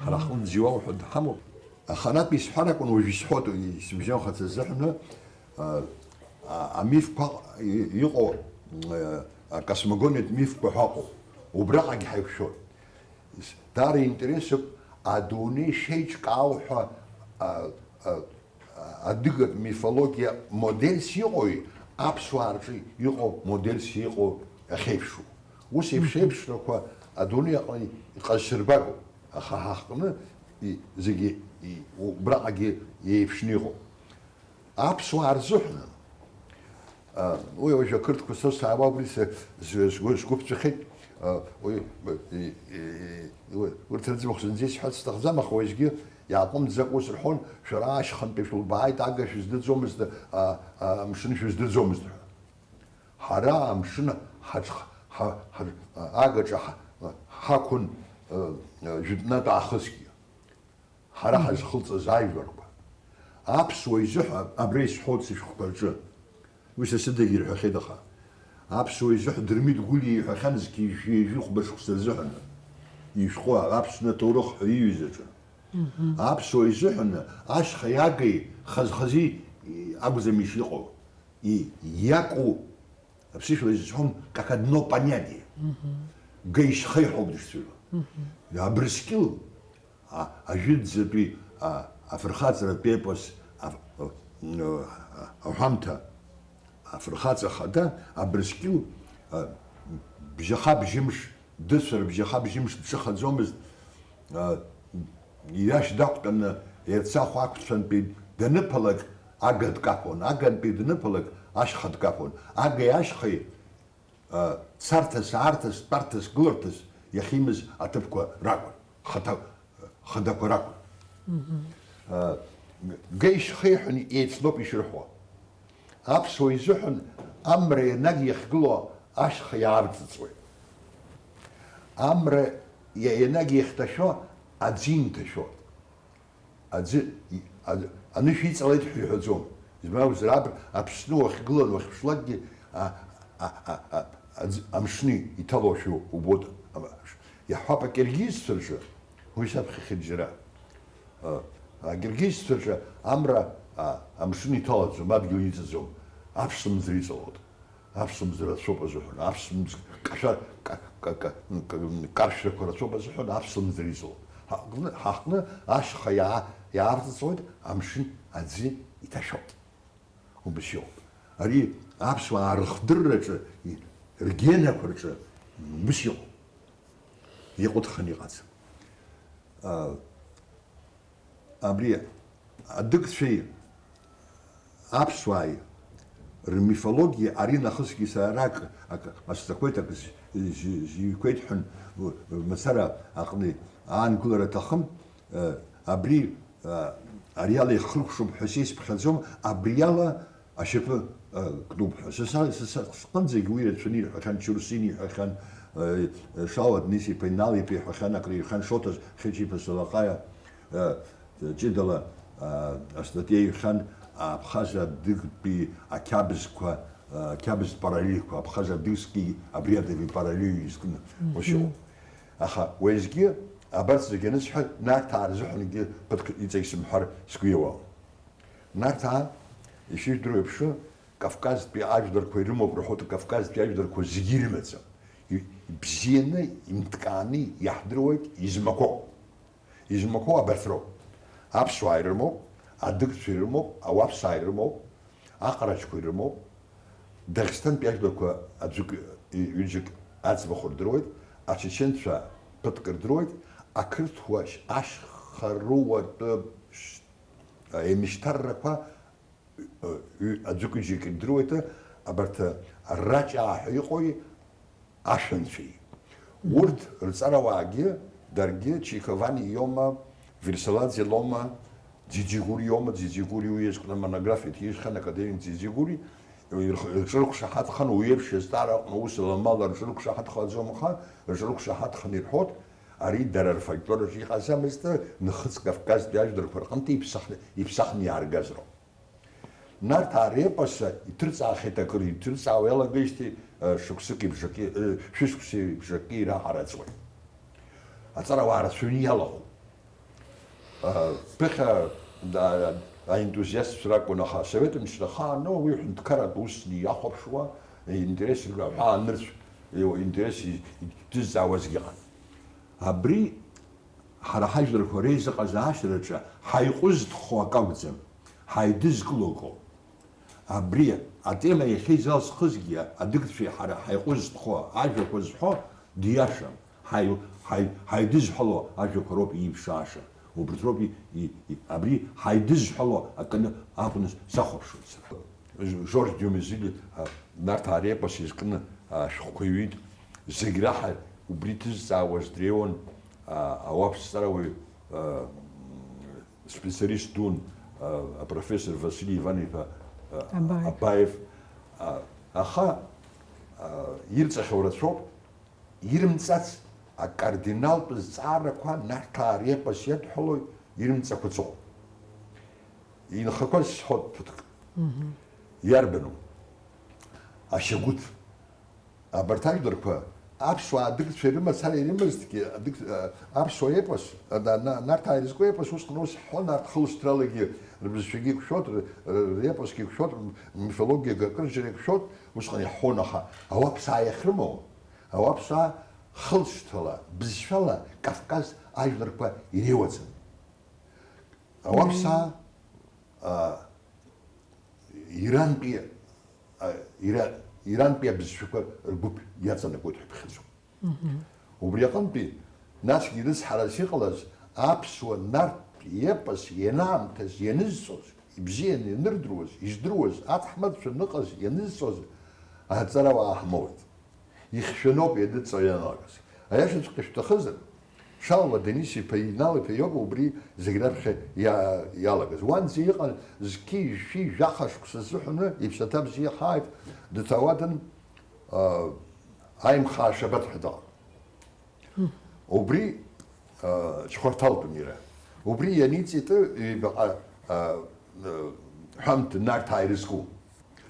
Ҳара ҳҟны ӡиуау ҳәа дҳамоуп. Аха анаҟа исҳәар акәын, уажә исҳәоит, исыбжьамхац азыҳәаны, а, а, амифқәа и-, иҟоу, а, акосмогониатә мифқәа ҳәа ыҟоуп. Убраҟагь ҳаиқәшәоит. Даара интересуп, адунеи шеиҿкаау ҳәа, а, а, адыгатә мифологиа модельс иҟоуи, аԥсуаа рҿы иҟоу модельс иҟоу ахьеиԥшу. Ус еиԥш Мгм. еиԥшрақәа адунеи аҟны иҟазшьарбагоуп, аха ҳа ҳҟны и-, зегьы и-, убраҟагьы иеиԥшны иҟоуп. Аԥсуаа рзыҳәан, а, уи уажә ақырҭқәа срыцҳауа, убри сгәы, сгәы, сгәы ԥҵәахьеит, а, уи, и, и, и, уи, урҭ рыӡбахә зынӡа исҳәарц сҭахӡам, аха уеизгьы иааҟәымҵӡакәа ус рҳәон, шәара ашьхантәи шәылбааит, ага шәыздырӡомызт, а, а, амшын шәыздырӡомызт ҳәа. Ҳара амшын ҳаҽ-, ҳа-, ҳа-, агаҿа ҳа-, ҳақәын, а, а, жәытәнатә аахысгьы. Ҳара Мгм. ҳазхылҵыз ажәларқәа. Аԥсуа изыҳәа абра исҳәоит сышәҟәқәа рҿы. Уи са сыдагьы ирҳәахьеит, аха аԥсуа изыҳәа Дырмит Гәлиа иҳәахьан зқьи жәшәи ҩажәи хәба шықәса рзыҳәан ишәҟәы Аԥсны аҭоурых ҳәа иҩыз аҿы. Аԥсуа изыҳәан ашьхеи агеи хаз-хазы акәӡам ишыҟоу, и-, иакәу, аԥсышәала изҳәом, как одно понятие. Геи шьхеи ҳәоуп дышцәажәо. Абрыскьыл А-, ажәытәӡатәи, а, афырхаҵаратә епос, а, а, а, аҳәамҭа, афырхаҵа хада Абрыскьыл, а, бжьаха-бжьымш дыцәар, бжьаха-бжьымш дҿыхаӡомызт, а, иашь дақәтәаны Ерцахә ақәцәантәи даныԥалак, ага дкаԥон, агантәи даныԥалак, ашьха дкаԥон, агеи ашьхеи, а, царҭас, аарҭас, тәарҭас, гыларҭас иахьимаз аҭыԥқәа ракәын, хаҭа-, хадақәа ракәын. А, геи шьхеи ҳәа еицлоуп ишырҳәо. Аԥсуа изыҳәан амра ианагь иахьгылоу ашьха иаарҵыҵуеит. Амра иа-, ианагь иахьҭашәо аӡы инҭашәоит. Аӡы, и-, а-, анышә иҵалеит ҳәа иҳәаӡом. Избан акәзар, аб-, Аԥсны уахьгылан уахьԥшлакгьы, а-, а-, а-, а-, аӡ-, амшны иҭалошәа убоит. Ам-, иаҳҳәап, акиргизцәа рҿы, уи саԥхьахьеит џьара. А, акиргизцәа рҿы амра, а, амшын иҭалаӡом, адгьыл иҵаӡом, аԥшымӡ иҵалоит. Аԥсымӡ рацәоуп азыҳәан, аԥсымӡ кашәа-, ка-, ка-, ка-, ка-, каршәрақәа рацәоуп азыҳәан, аԥсымӡ риҵоуп. Ҳаҟны, ҳаҟны ашьха иаа-, иаарҵыҵуеит, амшын аӡы иҭашәоит. Убас иоуп. Ари аԥсуаа рыхдырраҿы, и-, ргенақәа рҿы убас иҟоуп. Иҟәыҭханы иҟаӡам. А, Абри адыгцәеи аԥсуааи рмифологиа ари нахысгьы сара ак, ак ҟасҵақәеит, ак з-, з-, зҩқәеит ҳәа, мацара аҟны аангылара аҭахым, э, абри, э, ариала ихыркәшоуп ҳәа сеиԥхьаӡом, абриала ашьапы, э, кнуп ҳәа. Са, са, са, са сҟынӡагь уи рацәаны ирҳәахьан, Чурсин иҳәахьан, э, Шауа Денис-иԥа, Инал-иԥа иҳәахьан, акры ирҳәан, Шоҭа Хьыҷ-иԥа Салаҟаиа, э, ҷыдала, э, астатиа иҳәахьан, Абхаз адыгтәи ақьабзқәа, э, ақьабз параллельқәа, Абхаз адыгский обрядовый параллель изкны, Мгм. ус иҟоуп. Аха уеизгьы абарҭ зегьы анысҳәа, Нарҭаа рзыҳәангьы ԥыҭк иҵегь сымҳәар сгәы иауам. Нарҭаа, ишыжәдыруа еиԥш, Кавказтәи ажәларқәа ирымоуп рҳәоит, Кавказтәи ажәларқәа зегьы ирымаӡам. И-, ибзианы, инҭкааны иаҳдыруеит измақәоу. Измақәоу абарҭ роуп. Аԥсуаа ирымоуп, адыгцәа ирымоуп, ауаԥсаа ирымоуп, аҟарачқәа ирымоуп, Дагестантәи ажәларқәа аӡәык, ҩыџьак аӡбахә рдыруеит, ачеченцәа ԥыҭк рдыруеит, ақырҭуа ашьхарыуатәы Еимышьҭаррақәа, ҩ-, аӡәык-ҩыџьак ирдыруеит, абарҭ раҷаа ҳәа иҟои, ашәанцәеи. Урҭ рҵарауаагьы, даргьы, Чиковани иоума, Версаладзе лоума, Ӡиӡигури иоума, Ӡиӡигури уи иазкны монографиа ҭижьхьан академик Ӡиӡигури, ирх-, рҿырқәшаҳаҭхан, уи еиԥш азҵаара аҟны аус аламала рҿырқәшаҳаҭхаӡом, аха рҿырқәшаҳаҭхан ирҳәоит, ари дара рфольклор аҿы иҟаӡамызт, нхыҵ Кавказтәи ажәларқәа рҟынтәи иԥсахны, иԥсахны иааргаз роуп. Нарҭаа репос иҭырҵаахьеит акыр, иҭырҵаауа иалагеижьҭеи, э, шықәсыки бжаки, э, шәышықәси бжаки раҟара ҵуеит. Аҵарауаа рацәаҩны иалахәуп. Э, ԥыхьа, да, аентузиастцәа ракәын, аха асовет мчра ахаан, ну, уи ҳәынҭқарратә усны иахәаԥшуа, э, интерес, аҳәаа нырцә, э, интерес и-, и-, иҭызҵаауазгьы ыҟан. Абри ҳара ҳажәларқәа реизыҟазаашьараҿы ҳаиҟәызтәхо акы акәӡам, ҳаидызкыло акоуп. Абри атема иахьа изалсхызгьы адыгцәеи ҳара ҳаиҟәызтәхо ажәақәа зҳәо диашам, ҳаи-, ҳаи-, ҳаидызҳәало ажәақәа роуп ииԥшааша, убырҭ роуп и-, и-, и-, абри ҳаидызҳәало аканы акәны сахәаԥшуеит сара. Жорж Дюмезиль, а, Нарҭаа репос изкны, а, ашәҟәқәа иҩит. Зегь раҳа убри ҭызҵаауаз дреиуан, а, ауаԥсҵарауаҩ, а, специалист дун, а, апрофессор Василий Иван-иԥа, а, Абаев. Абаев. А, аха, а, ирҵахьоу рацәоуп, ирымҵац акардиналтә зҵаарақәа Нарҭаа репос иадҳәалоу ирымҵақәа ҵоуп. Инхақәаз сҳәоит ԥыҭк. Иарбану? Ашьагәыҭ. Абарҭ ажәларқәа аԥсуаа адыгцәа ирымацара ирымазҭгьы, адыгц-, а, аԥсуа епос, а, на-, на-, Нарҭаа ирызку епос усҟан ус ҳҳәон, арҭ хылшьҭралагьы рбызшәагьы иқәшәот, р-, р-, репосгьы иқәшәот, р-, мифологиагьы акырџьара иқәшәот, усҟан иаҳҳәон, аха ауаԥсаа иахьрымоу, ауаԥсаа хылшьҭрала, бызшәала Кавказ ажәларқәа иреиуаӡам. Ауаԥсаа, а, Ирантәи, а, Ира-, Ирантәи абызшәақәа ргәыԥ иаҵанакуеит ҳәа иԥхьаӡоуп. Убри аҟынтәи, насгьы рыцҳарас иҟалаз аԥсуа нарҭ епос ианаамҭаз ианызҵоз, ибзианы ианырдыруаз, издыруаз, аҭаҳмадцәа ныҟаз ианызҵоз аҵарауаа ҳмоуит. Ихьшәаноуп ианыҵо ианалагаз. Аиашаҵәҟьа шәҭахызар, Шалва Денис-иԥа Инал-иԥа иоуп убри зегь раԥхьа иа-, иалагаз. Уанӡа иҟан зқьи жәшәи жәаха шықәса азыҳәаны иԥсаҭа бзиа ҳааит, дҭауадан, а, Аимхаа Шабаҭ ҳәа дыҟан. Убри, а, Чхәарҭалтәын иара. Убри ианиҵеит ҩбаҟа, а, а, ҳәамҭа Нарҭаа ирызку.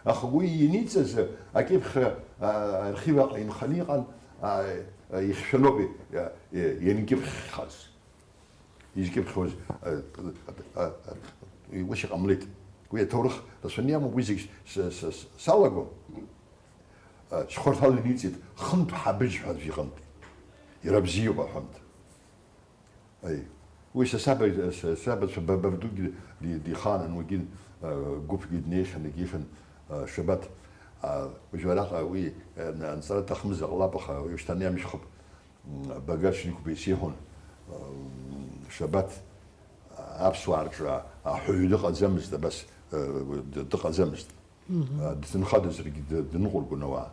Аха уи ианиҵаз акьыԥхь, а, архив аҟны инханы иҟан, а, а, ихьшәаноуп, а, а, ианкьыԥхьхаз. Изкьыԥхьуаз, а, а, а, а, ус иҟамлеит. Уи аҭоурых рацәаны иамоуп, уи зегь с-, с-, с-, салагом. А, Чхәарҭал иниҵеит, хынтә ҳабыџь ҳәа аӡә иҟынтә. Иара бзиоуп аҳәамҭа. Аи. Уи са саба, са, сабацәа ба-, бабдугьы ди-, дихаанын, уигьы, а, гәыԥгьы днеихьан, егьихьан, а, Шабаҭ. А, уажәы араҟа уи, а, на-, анҵара аҭахымзар ҟалап, аха уажәшьҭа иамшьхып. М, Баграт Шьынқәба исеиҳәон, м, Шабаҭ, а, аԥсуаа рҿы а-, аҳәаҩы дыҟаӡамызт, абас, а, д-, дыҟаӡамызт. А, дҭынхадазаргьы д-, дныҟәыргон ауаа.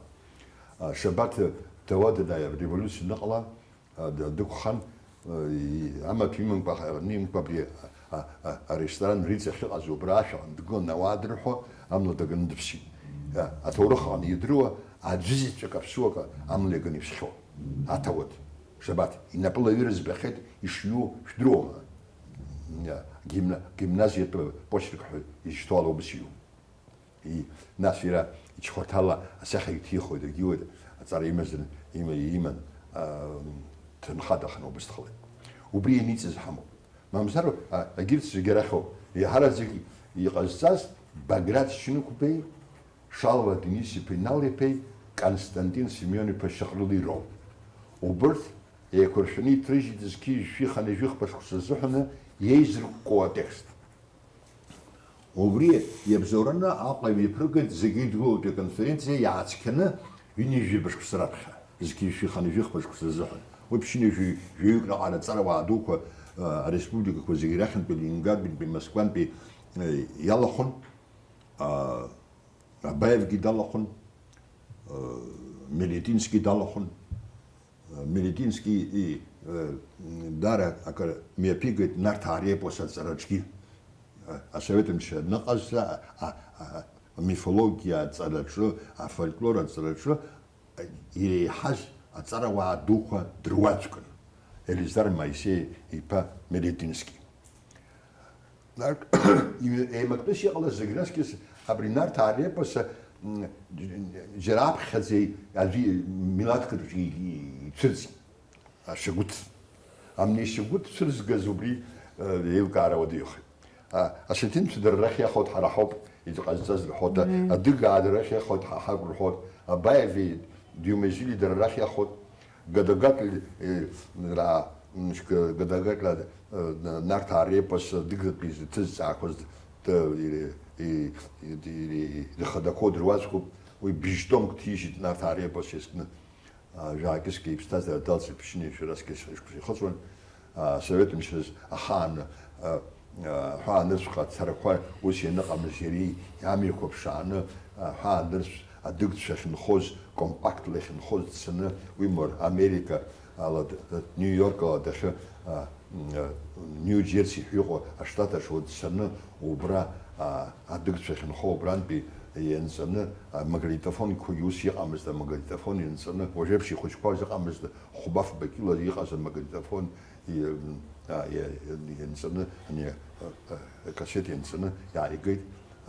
А, Шабаҭ, ҭауади-ааи ареволиуциа аныҟала, а, д-, дықәхан, а, и-, амаҭәа имамкәа, аҟараны имамкәа абри, а, а, а, аресторан Риҵа ахьыҟаз убра ашә аҟны дгылан, ауаа дырҳәо, амла даганы дыԥсит. А, аҭоурых аҟны идыруа аӡәызаҵәык аԥсуак амла иаганы ишәхьоу. Аҭауад, Шабаҭ, инапы лаҩыр збахьеит, ишҩу шәдыруама? А, гимна-, гимназиатәы почерк ҳәа изышьҭоу ала убас иҩу. И, нас иара ичхәарҭала асахьа иҭихуеит, иргьиуеит, аҵара имазар, има-, иман, а, ҭынхадаханы убыс дҟалеит. Убри ианиҵаз ҳамоуп. Мамзар, а, егьырҭ зегьы арахьоуп. Еиҳараӡак иҟазҵаз Баграт Шьынқәбеи, Шалва Денис-иԥеи Нал-иԥеи Константин Семион-иԥа Шьаҟрылеи роуп. Убырҭ еиқәыршәаны иҭрыжьит зқьи жәшәи хынҩажәи хԥа шықәса азыҳәаны иеизыркәкәо атекст. Убри иабзоураны Аҟәа иҩаԥыргеит зегьы идгылоуп аконференциа иаацқьаны ҩынҩажәи жәаба шықәса раԥхьа, зқьи жәшәи хынҩажәи хԥа шықәса азыҳәан. Уи ԥшьынҩажәи жәаҩык раҟара аҵарауаа дуқәа, а, ареспубликақәа зегьы рахьынтәи, Ленинградтәи, Москвантәи, а, иалахәын, а, Абаевгьы далахәын, а, Мелетински далахәын. Мелетински и, э, даара акыр мҩаԥигеит Нарҭаа репос аҵараҿгьы. Асовет мчра аныҟаз, а, а, а, амифологиа аҵараҿы, афольклор аҵараҿы, а, иреиҳаз аҵарауаа дуқәа дыруаӡәкын. Елизар Моисеи иԥа Мелетински. Еимактәыс иҟалаз зегь раҵкьыс абри Нарҭаа репос, м, џьара аԥхьаӡа аӡәы милаҭк рҿы ицәырҵит. Ашьагәыҭ. Амни ашьагәыҭ цәырзгаз убри, э, еилкаара уадаҩхеит. А, осетинцәа дара рахь иахоит, ҳара ҳауп иҟазҵаз рҳәоит, адыгаа дара рахь иахоит, ҳа ҳакәу рҳәоит, Абаеви Диумазили дара рахь иахоит, Гадагатль, э, ра, м, шк-, Гадагатль, э, Нарҭаа репос адыгатәи зҭызҵаақәаз т-, ири-, и-, и-, ири-, ирхадақәоу дыруаӡәкуп, уи бжь-томк ҭижьит Нарҭаа репос иазкны. А, жәаакьыскьа иԥсҭазаара далҵит, ԥшьынҩажәи шәарасгьы сышықәса ихыҵуан. А, асовет мчразы ахаан, а, а, аҳәаанырцәҟа ацарақәа ус ианыҟамыз иара амҩақәа ԥшааны, аҳәаанырцә адыгцәа ахьынхоз, компактла иахьынхоз дцаны, уи мор Америка ала д-, д-, Нью Йорк ала дахьы, а, м, а, Нью Џьерси ҳәа иҟоу аштат аҿы дцаны, убра, а, адыгцәа ахьынхо убрантәи ианҵаны, а, магнитофонқәагьы ус иҟамызт, амагнитофон ианҵаны, уажәеиԥш ихәыҷқәа ыҟамызт, хәба-фба кьыла иҟаз амагнитофон и-, а, и-, ианҵаны, ани, Акассета ианҵаны иааигеит,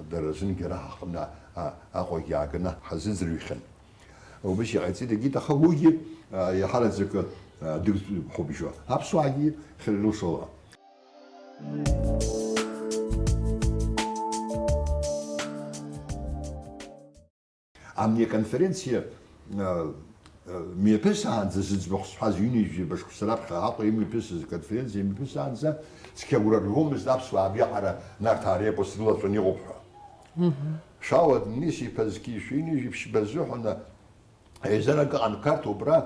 дара рзынгьы ара ҳаҟны, а, Аҟәагь иааганы ҳазыӡырҩхьан. Убас иҟаиҵеит, егьит, аха уигьы, а, иаҳараӡакы, а, дыгәҭыԥ ҳәоуп ишәо. Аԥсуаагьы хьыррылшала. Амни аконференциа, э, э, мҩаԥысаанӡа, зыӡбахә сҳәаз, ҩынҩажәи жәаба шықәса раԥхьа Аҟәа имҩаԥысыз аконференциа имҩаԥысаанӡа, цқьа агәра ргомызт аԥсуаа абриаҟара Нарҭаа репос рылаҵәаны иҟоуп ҳәа. Шаулаҭ Днес-иԥа зқьи жәшәи ҩынҩажәи ԥшьба рзыҳәан еизарак ыҟан Қарҭ убра,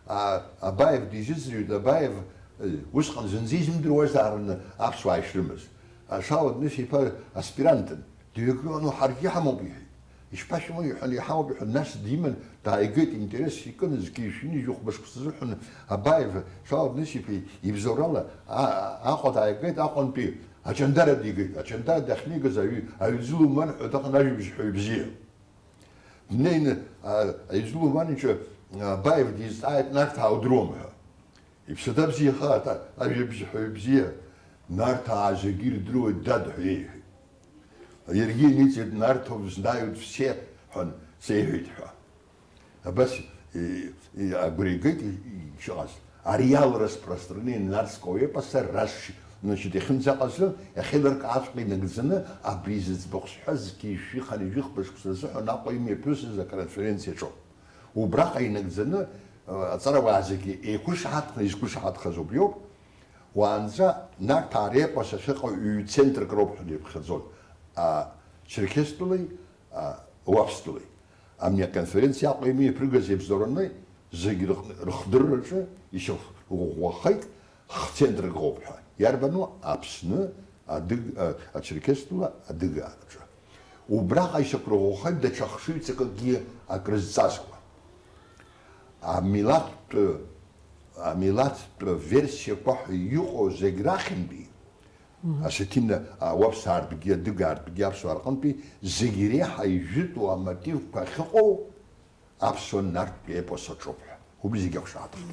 а, Абаев дизыӡырҩит, Абаев, э, усҟан зынӡа изымдыруазаарын аԥсуаа ишрымаз. А, Шаулаҭ Днес-иԥа аспирантын, дыҩагылан, ҳаргьы ҳамоуп, иҳәеит. Ишԥашәымоу, иҳәан, иҳамоуп, иҳәан, нас диман, дааигеит, интерес икын, зқьи жәшәи ҩынҩажәи хәба шықәса рзыҳәан Абаев Шаулаҭ Днес-иԥа ибзоурала, а, а, Аҟәа дааигеит, Аҟәантәи Ачандара дигеит. Ачандара дахьнеигаз аҩ-, аҩӡы луман ҳәа дыҟан, ажәабжьҳәаҩ бзиа. Днеины, а, аҩӡы луман иҿы, а, Абаев дизҵааит, Нарҭаа удыруам ҳәа. Иԥсаҭа бзиахааит, а, ажәабжьҳәаҩ бзиа, Нарҭаа зегьы ирдыруеит, дад, ҳәа иеиҳәеит. Иаргьы иниҵеит, Нарҭов знают все, ҳәа сеиҳәеит ҳәа. Абас, и, и, агәра игеит, и, и, ишыҟаз. Ареал распространение нартского эпоса, раш-, значит, иахьынӡаҟазҵо, иахьеилыркааҵәҟьа инагӡаны, абри зыӡбахә сҳәаз зқьи жәшәи хынҩажәи хәба шықәса рзыҳәан Аҟәа имҩаԥысыз аконференциаҿоуп. Убраҟа инагӡаны, э, аҵарауаа зегьы еиқәышаҳаҭханы, изқәышаҳаҭхаз убриоуп. Уаанӡа Нарҭаа репос ахьыҟоу ҩ-центрк роуп ҳәа иԥхьаӡон, а, Черкеситәылеи, а, Уаԥстәылеи. Амни аконференциа Аҟәа имҩаԥыргаз еибзоураны зегь рыхны-, рыхдырраҿы ишьақәырӷәӷәахеит, хцентрк ыҟоуп ҳәа. Иарбану? Аԥсны, адыг-, а, Ачерқьестәыла адыгаараҿы. Убраҟа ишьақәырӷәӷәахеит даҽа хшыҩҵакыкгьы акрызҵазкуа. Амилаҭтә, амилаҭтә версиақәа ҳәа иҟоу зегь рахьынтәи, Мгм. Осетин, а, уаԥсаартәгьы, адыгаартәгьы, аԥсуаа рҟынтәи зегь реиҳа ижәытәу амотивқәа ахьыҟоу аԥсуа нарҭтә епос аҿоуп ҳәа. Убри зегь ахшааҭыхт.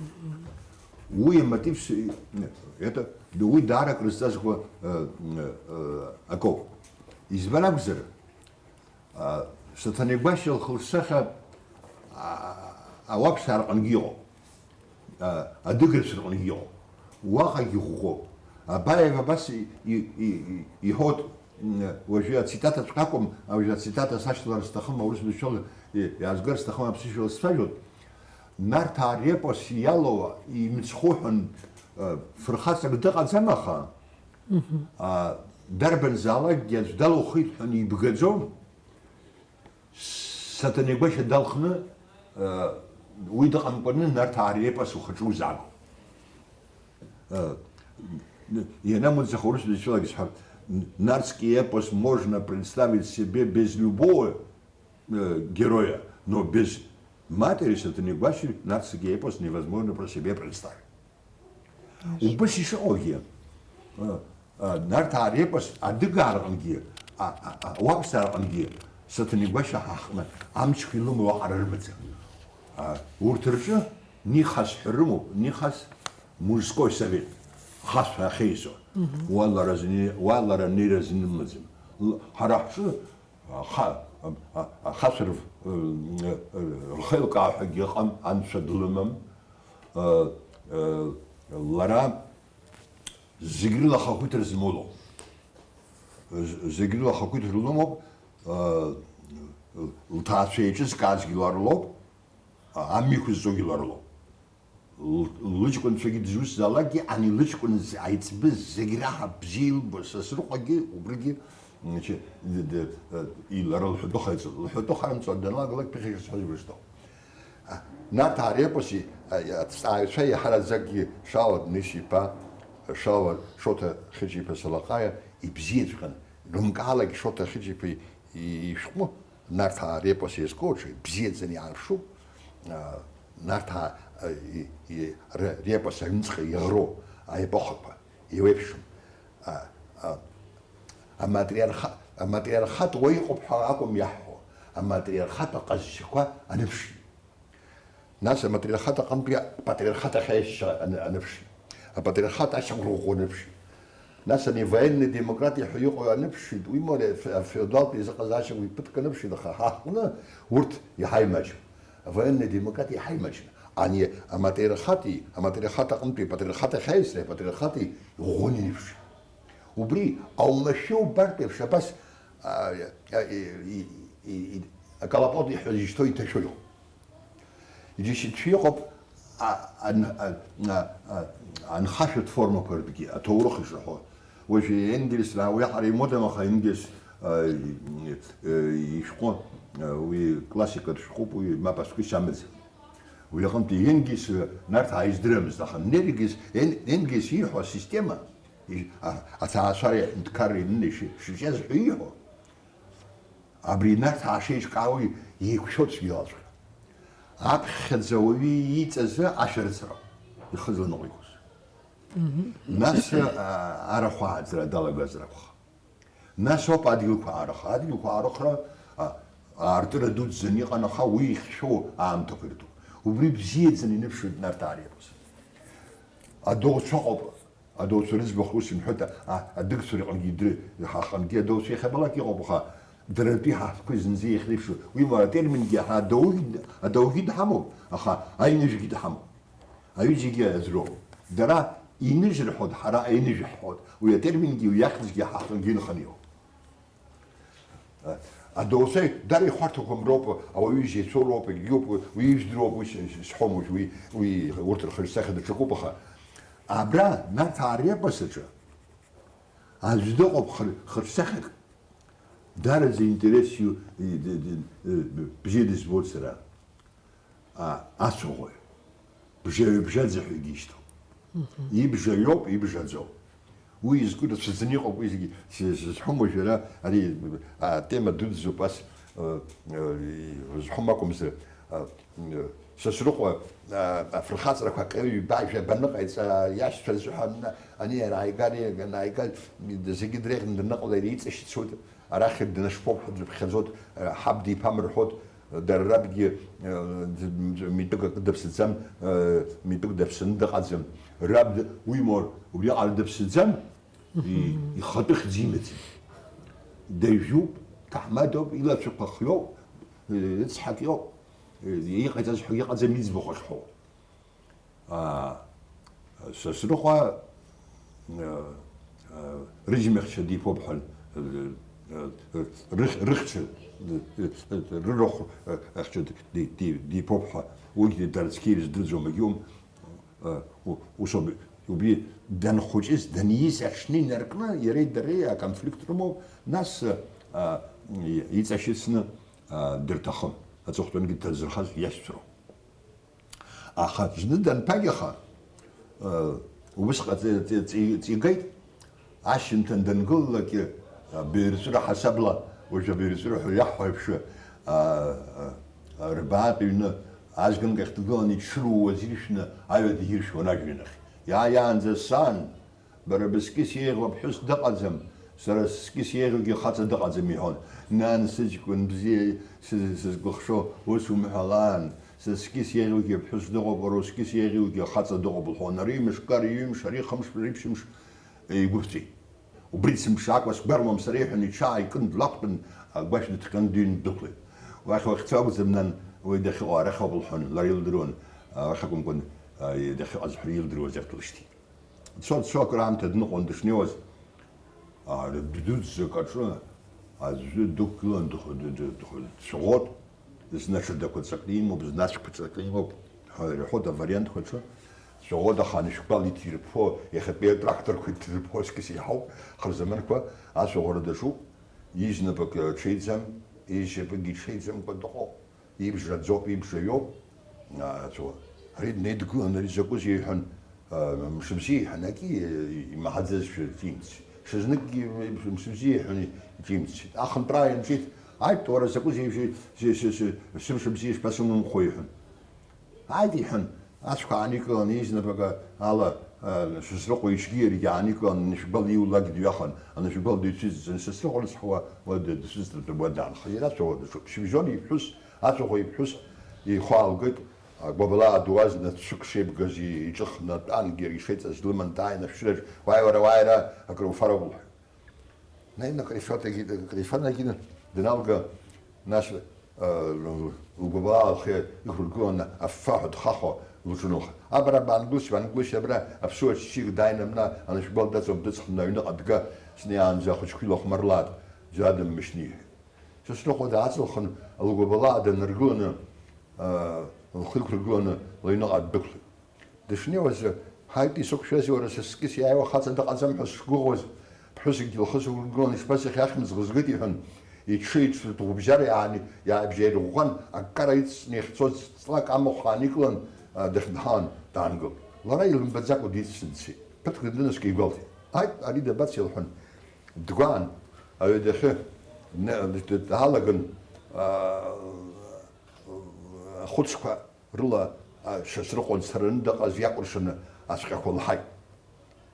Уи амотив с-, это, уи даара акрызҵазкуа, э, э, акоуп. Избан акәзар, А, Саҭанеи Гәашьа лхылсахьа, а, ауаԥсаа рҟынгьы иҟоуп. А, адыгацәа рҟынгьы иҟоуп. Уаҟагьы ӷәӷәоуп. Абаев абас и-, и-, и-, и-, иҳәоит, м, уажәы ацитатаҵәҟьа акәым, уажәы ацитата сашьҭалар сҭахым, аурыс бызшәала и-, иаазгар сҭахым, аԥсышәала сцәажәоит. Нарҭаа репос иалоу имцхәы ҳәа, э, фырхаҵак дыҟаӡам, аха, Мгм. А, дарбанзаалакгьы аӡә далухеит ҳәа ибгаӡом. Саҭанеи Гәашьа далхны, а, уи дыҟамкәаны Нарҭаа репос ухаҿы узаагом. А, ианамуӡах аурыс бызшәалагьы сҳәап, Нартский эпос можно представить себе без любого, э, героя, но без матери Саҭанеи Гәашьа Нартский эпос невозможно про себя представить. Убас ишыҟоугьы, а, а, Нарҭаа репос адыгаараҟынгьы, а, а, а, ауаԥсаараҟынгьы Саҭанеи Гәашьа ҳаҟны амчқәа илымоу аҟара рымаӡам. А, урҭ рҿы Нихас ҳәа рымоуп, Нихас мужской совет, хас ҳәа ахьеизо. Мгм. Уа лара зни-, уа лара нира зны лымаӡам. Л-, ҳара ҳҿы аха-, а, а, ахацәа рв-, р-, р-, рхеилкаа ҳәагьы ыҟам, анцәа длымам. Э, э, лара зегь рыла ахақәиҭра змоу лоуп. З-, зегь рыла ахақәиҭра лымоуп, э, лҭаацәа еиҿызкаазгьы лара лоуп, а-, амҩақәа зҵогьы лара лоуп. Л-, лыҷкәынцәагьы дызусҭзаалакгьы, ани лыҷкәын з-, аиҵбы зегь раҳа бзиа илбо Сасрыҟәагьы убригьы, значит, д-, д-, э, и-, лара лҳәатәы ҟаиҵон. Лҳәатәы харымҵо даналагалак ԥыхьашьа сҳәозар ушьҭоуп. Нарҭаа репоси, а, аҭҵааҩцәа иаҳараӡакгьы Шала Дныс-иԥа, Шала Шоҭа Хьыҷ-иԥа Салаҟаиа ибзиаҵәҟьан, рымкаалак Шоҭа Хьыҷ-иԥа и-, ишәҟәы, Нарҭаа репос иазку аҿы ибзиаӡаны иаарԥшуп, а, Нарҭаа, а, и-, и-, р-, репос аҩныҵҟа иароу аепохақәа еиуеиԥшым. А, а, Аматриарха-, аматриархат уа иҟоуп ҳәа акәым иаҳҳәо, аматриархат аҟазшьақәа аныԥшит. Нас аматриархат аҟынтәи апатриархат ахь аешьцәа аны-, аныԥшит. Апатриархат ашьақәырӷәӷәа аныԥшит. Нас ани военный демократиа ҳәа иҟоу аныԥшит, уимоу ари афе-, афеодалтә еизыҟазаашьақәа ԥыҭк аныԥшит, аха ҳа ҳҟны урҭ иаҳа имаҷым. Военный демократиа иаҳа имаҷын. Ани аматериархати, аматериархат аҟынтәи апатриархат ахь аҩсра, апатриархати ӷәӷәаны еиԥш. Убри аумашәа убартә еиԥш абас, а, а, и, и, и, и, акалапот иҳәа изышьҭоу иҭашәо иҟоуп. Иџьашьатәшәа иҟоуп, а, ан-, а, а, а, анхашәатә формақәа ртәгьы, аҭоурых ишаҳәо. Уажә Енгельс, уи ҳара имодам, аха Енгельс, а, и, и, ишәҟәы, а, уи классикатә шәҟәуп, уи мап ацәкышь амаӡам. Уи аҟынтәи Енгельс, а, Нарҭаа издырамызт, аха Енгельс, Ен-, Енгельс ииҳәо асистема, и-, а, аҭаацәара аҳәынҭқарра инынашьшьы шиҿиаз ҳәа ииҳәо, абри Нарҭаа шеиҿкаауа еиқәшәо цәгьалаҵәҟьа. Аԥхьаӡа ауаҩы иҵазы ашәарыцара ихызланыҟәигоз. Нас, а, арахә ааӡара далагазар акәхап. Нас ауп адгьылқәа аарыхра. Адгьылқәа аарыхра, а, аартыра дуӡӡаны иҟан, аха уи ихьшәоу аамҭақәа иртәуп. Убри бзиаӡаны иныԥшуеит Нарҭаа реепос. Адоуцәа ыҟоуп. Адоуцәа рыӡбахә ус имҳәоит, а, адыгцәа рҟынгьы идры-, ҳаҟынгьы адоуцәа иахьабалак иҟоуп, аха дара ртәи ҳаҳҭқәа зынӡа иахьеиԥшу. Уимоу, атермингьы ҳа адаугьы, адаугьы дҳамоуп, аха аинажәгьы дҳамоуп. Аҩыџьагьы аӡәроуп. Дара иныжь рҳәоит, ҳара аиныжә ҳҳәоит. Уи атермингьы, уи ахьӡгьы ҳаҳҭынгьы инханы иҟоуп. Адоуцәа дара ихәарҭақәам роуп, ауаҩы изеицәоу роуп, егьиуп, уи ижәдыруоуп, уи с-, с-, сҳәом уажә, уи, уи урҭ рхаҿсахьа даҽакуп, аха абра, Нарҭаа репос аҿы аӡә дыҟоуп хыр-, хырҿсахьак, дараӡа интерес иу-, и-, ди-, ди-, э, б-, бзиа дызбоит сара. А, ацәаӷәаҩ. Бжаҩы-бжаӡа ҳәа егьишьҭоуп. Ибжаҩоуп, ибжаӡоуп. Уи изкыдацәаӡаны иҟоуп, уи зегьы. С-, сызҳәом уажәы ара, ари, а, атема дуӡӡоуп, ас, э, э, зҳәом акәымзар, а, э, Сасрыҟәа, а, афырхаҵарақәа акы ҩба жәаба ныҟаиҵа, иашьцәа рзыҳәан, ани иара ааигар, иара ааигар, зегьы дреиӷьны даныҟала, иара иҵашьыцуеит. Арахь днашԥоуп ҳәа дрыԥхьаӡоит, ҳаб диԥамырҳәоит, дара рабгьы, э, д-, д-, митәык акы даԥсаӡам, э, митәык даԥсаны дыҟаӡам. Раб д-, уимоу, убриаҟара даԥсаӡам, и-, ихатәы хьӡ имаӡам. Дажәуп, ҭаҳмадоуп, илацәақәа хиоуп, э, ыцҳак иоуп, э, иҟаиҵаз ҳәа иҟаӡам, иӡбахә ахьҳәо. Аа, Сасрыҟәа, э, э, рыџьмахьча диԥоуп ҳәа, э, э, рых-, рыхьча, э, э, рырахә, э, ахьча ди-, ди-, диԥоуп ҳәа, уигьы дара цқьа ирыздырӡом, егьиум, э, у-, усоуп, убри данхәыҷыз, даниз аҽны инаркны, иареи дареи аконфликт рымоуп, нас, э, э, иҵашьыцны, э, дырҭахым, аҵыхәтәангьы дҭазырхаз иашьцәроуп. Аха зны данԥагьаха, э, убысҟа ҵи-, ҵи-, ҵи-, ҵигеит, ашьжьымҭан дангылалакгьы, э, Беирҵәыра ҳасабла, уажәы Беирҵәыра ҳәа иаҳҳәо еиԥш, э, э, рбаатә ҩны азганк ахь дгыланы иҽыруаз иршәны аҩада иршәуан ажәҩан ахь. Иааиаанӡа сан, Бара быскьыс еиӷьу аԥҳәыс дыҟаӡам, сара сыскьыс еиӷьугьы хаҵа дыҟаӡам, иҳәон. Нан, сыҷкәын бзиа, сыз-, сызкәыхшоу ус умҳәалан, сыскьыс еиӷьугьы аԥҳәыс дыҟоуп, уара ускьыс еиӷьугьы ахаҵа дыҟоуп, лҳәон. Ари мышкы, ари ҩымш, ари хымш, ари ԥшьымш еигәыдҵәеит. Убри дсымԥшаакәа сгәармуам сара, иҳәан, иҽааикын, длақәтәан, агәашә дыҭҟьан дыҩны дықәлеит. Уахь уахьцо акәӡам, нан, уи дахьыҟоу арахь ауп, лҳәон, лара илдыруан, уахь акәымкәан, дахьыҟаз ҳәа илдыруаз ахь длышьҭит. Дцо, дцо, акыраамҭа дныҟәон, дышнеиуаз, а, дуӡӡак аҿы аӡәы дықәгылан дх-, д-, д-, дх-, дцәаӷәот, зны аҽадақәа ҵакны имоуп, зны ацәқәа ҵакны имоуп ҳәа ирҳәоит авариантқәа рҿы. Дцәаӷәот, аха анышәкбал иҭирԥо, иахьатәи атракторқәа иҭирԥо аскьыс еиҳауп, хырзаманқәа ацәаӷәара даҿуп, изнапык ҽеиӡам, изшьапыгьы ҽеиӡамкәа дыҟоуп. Ибжа аӡоуп, ибжа иоуп, аҵәуа. Ари днеидгылан, ари закәызеи иҳәан, а, мшыбзиа иҳәан, акгьы имаҳаӡазшәа ҿимҭит. Шазныкгьы мшыбзиа иҳәан, иҿимҭит. Ахынтәра ианҿиҭ, ааит, уара закәызеи, шәи-, шәи-, шәи-, шәи-, сымшыбзиа шԥасымумхо, иҳәан. Ааит, иҳәан, ацәқәа ааникылан, изнапык ала, а, Сасрыҟәа иҽгьы иаргьы ааникылан, анышәгәал иулак дҩахан, анышәгәал дыҩцәыҵӡан, Сасрыҟәа рыцҳауа, уа д-, дцәыҵ-, уа даанхеит. Иара ацәаӷәа даҿуп. Шьыбжьон иԥҳәыс, ацәаӷәа иԥҳәыс ихәаалгеит, Агәабалаа ду азна цәык шеибгаз иҿыхны атәангьы иара ишеиҵаз длыман дааины ашәшьыраҿ, уааи, уара, уааи, ара, акры уфароуп, лҳәеит. Наин акрифатагьы, акрифанагьы дналга, нас, э, лгәабалаа лхы иқәыргыланы аффаҳәа дхахо лҿыналхеит. Абра баангылшь, баангылшь, абра аԥсуа ччик дааины абна анышәгәал даҵоуп, дыҵхны аҩныҟа дга, снеиаанӡа ахәыҷқәа илахәмарлааит, џьара дыммышьҭны, иҳәеит. Сасрыҟәа дааҵылхын, лгәабалаа даныргыланы, аа, лхы иқәыргыланы лыҩныҟа ддәықәлеит. Дышнеиуаз, ҳаит, исықәшәазеи уара, са скьыс иааиуа хаҵа дыҟаӡам ҳәа сшгәыӷуаз, ԥҳәысыкгьы лхы сықәыргылан, ишԥасыхьи, ахьымӡӷ згеит, иҳәан, иҽы-иҽы дӷәыбжьара иааны, иаабжьаирӷәӷәан, аккара иҵсны иахьцоз ҵлак амахә ааникылан, аа, дахьынҳалан даангылт. Лара илымбаӡакәа дицны дцеит. Ԥыҭк данынаскьа игәалҭеит. Ааит, ари дабацеи, лҳәан. Дгәаан, аҩадахьы дна-, д-, д-, даалаган, аа, ахәыцқәа рыла, а, Сасрыҟәа дцараны дыҟаз иакәыршаны ацәҟьақәа лҳаит.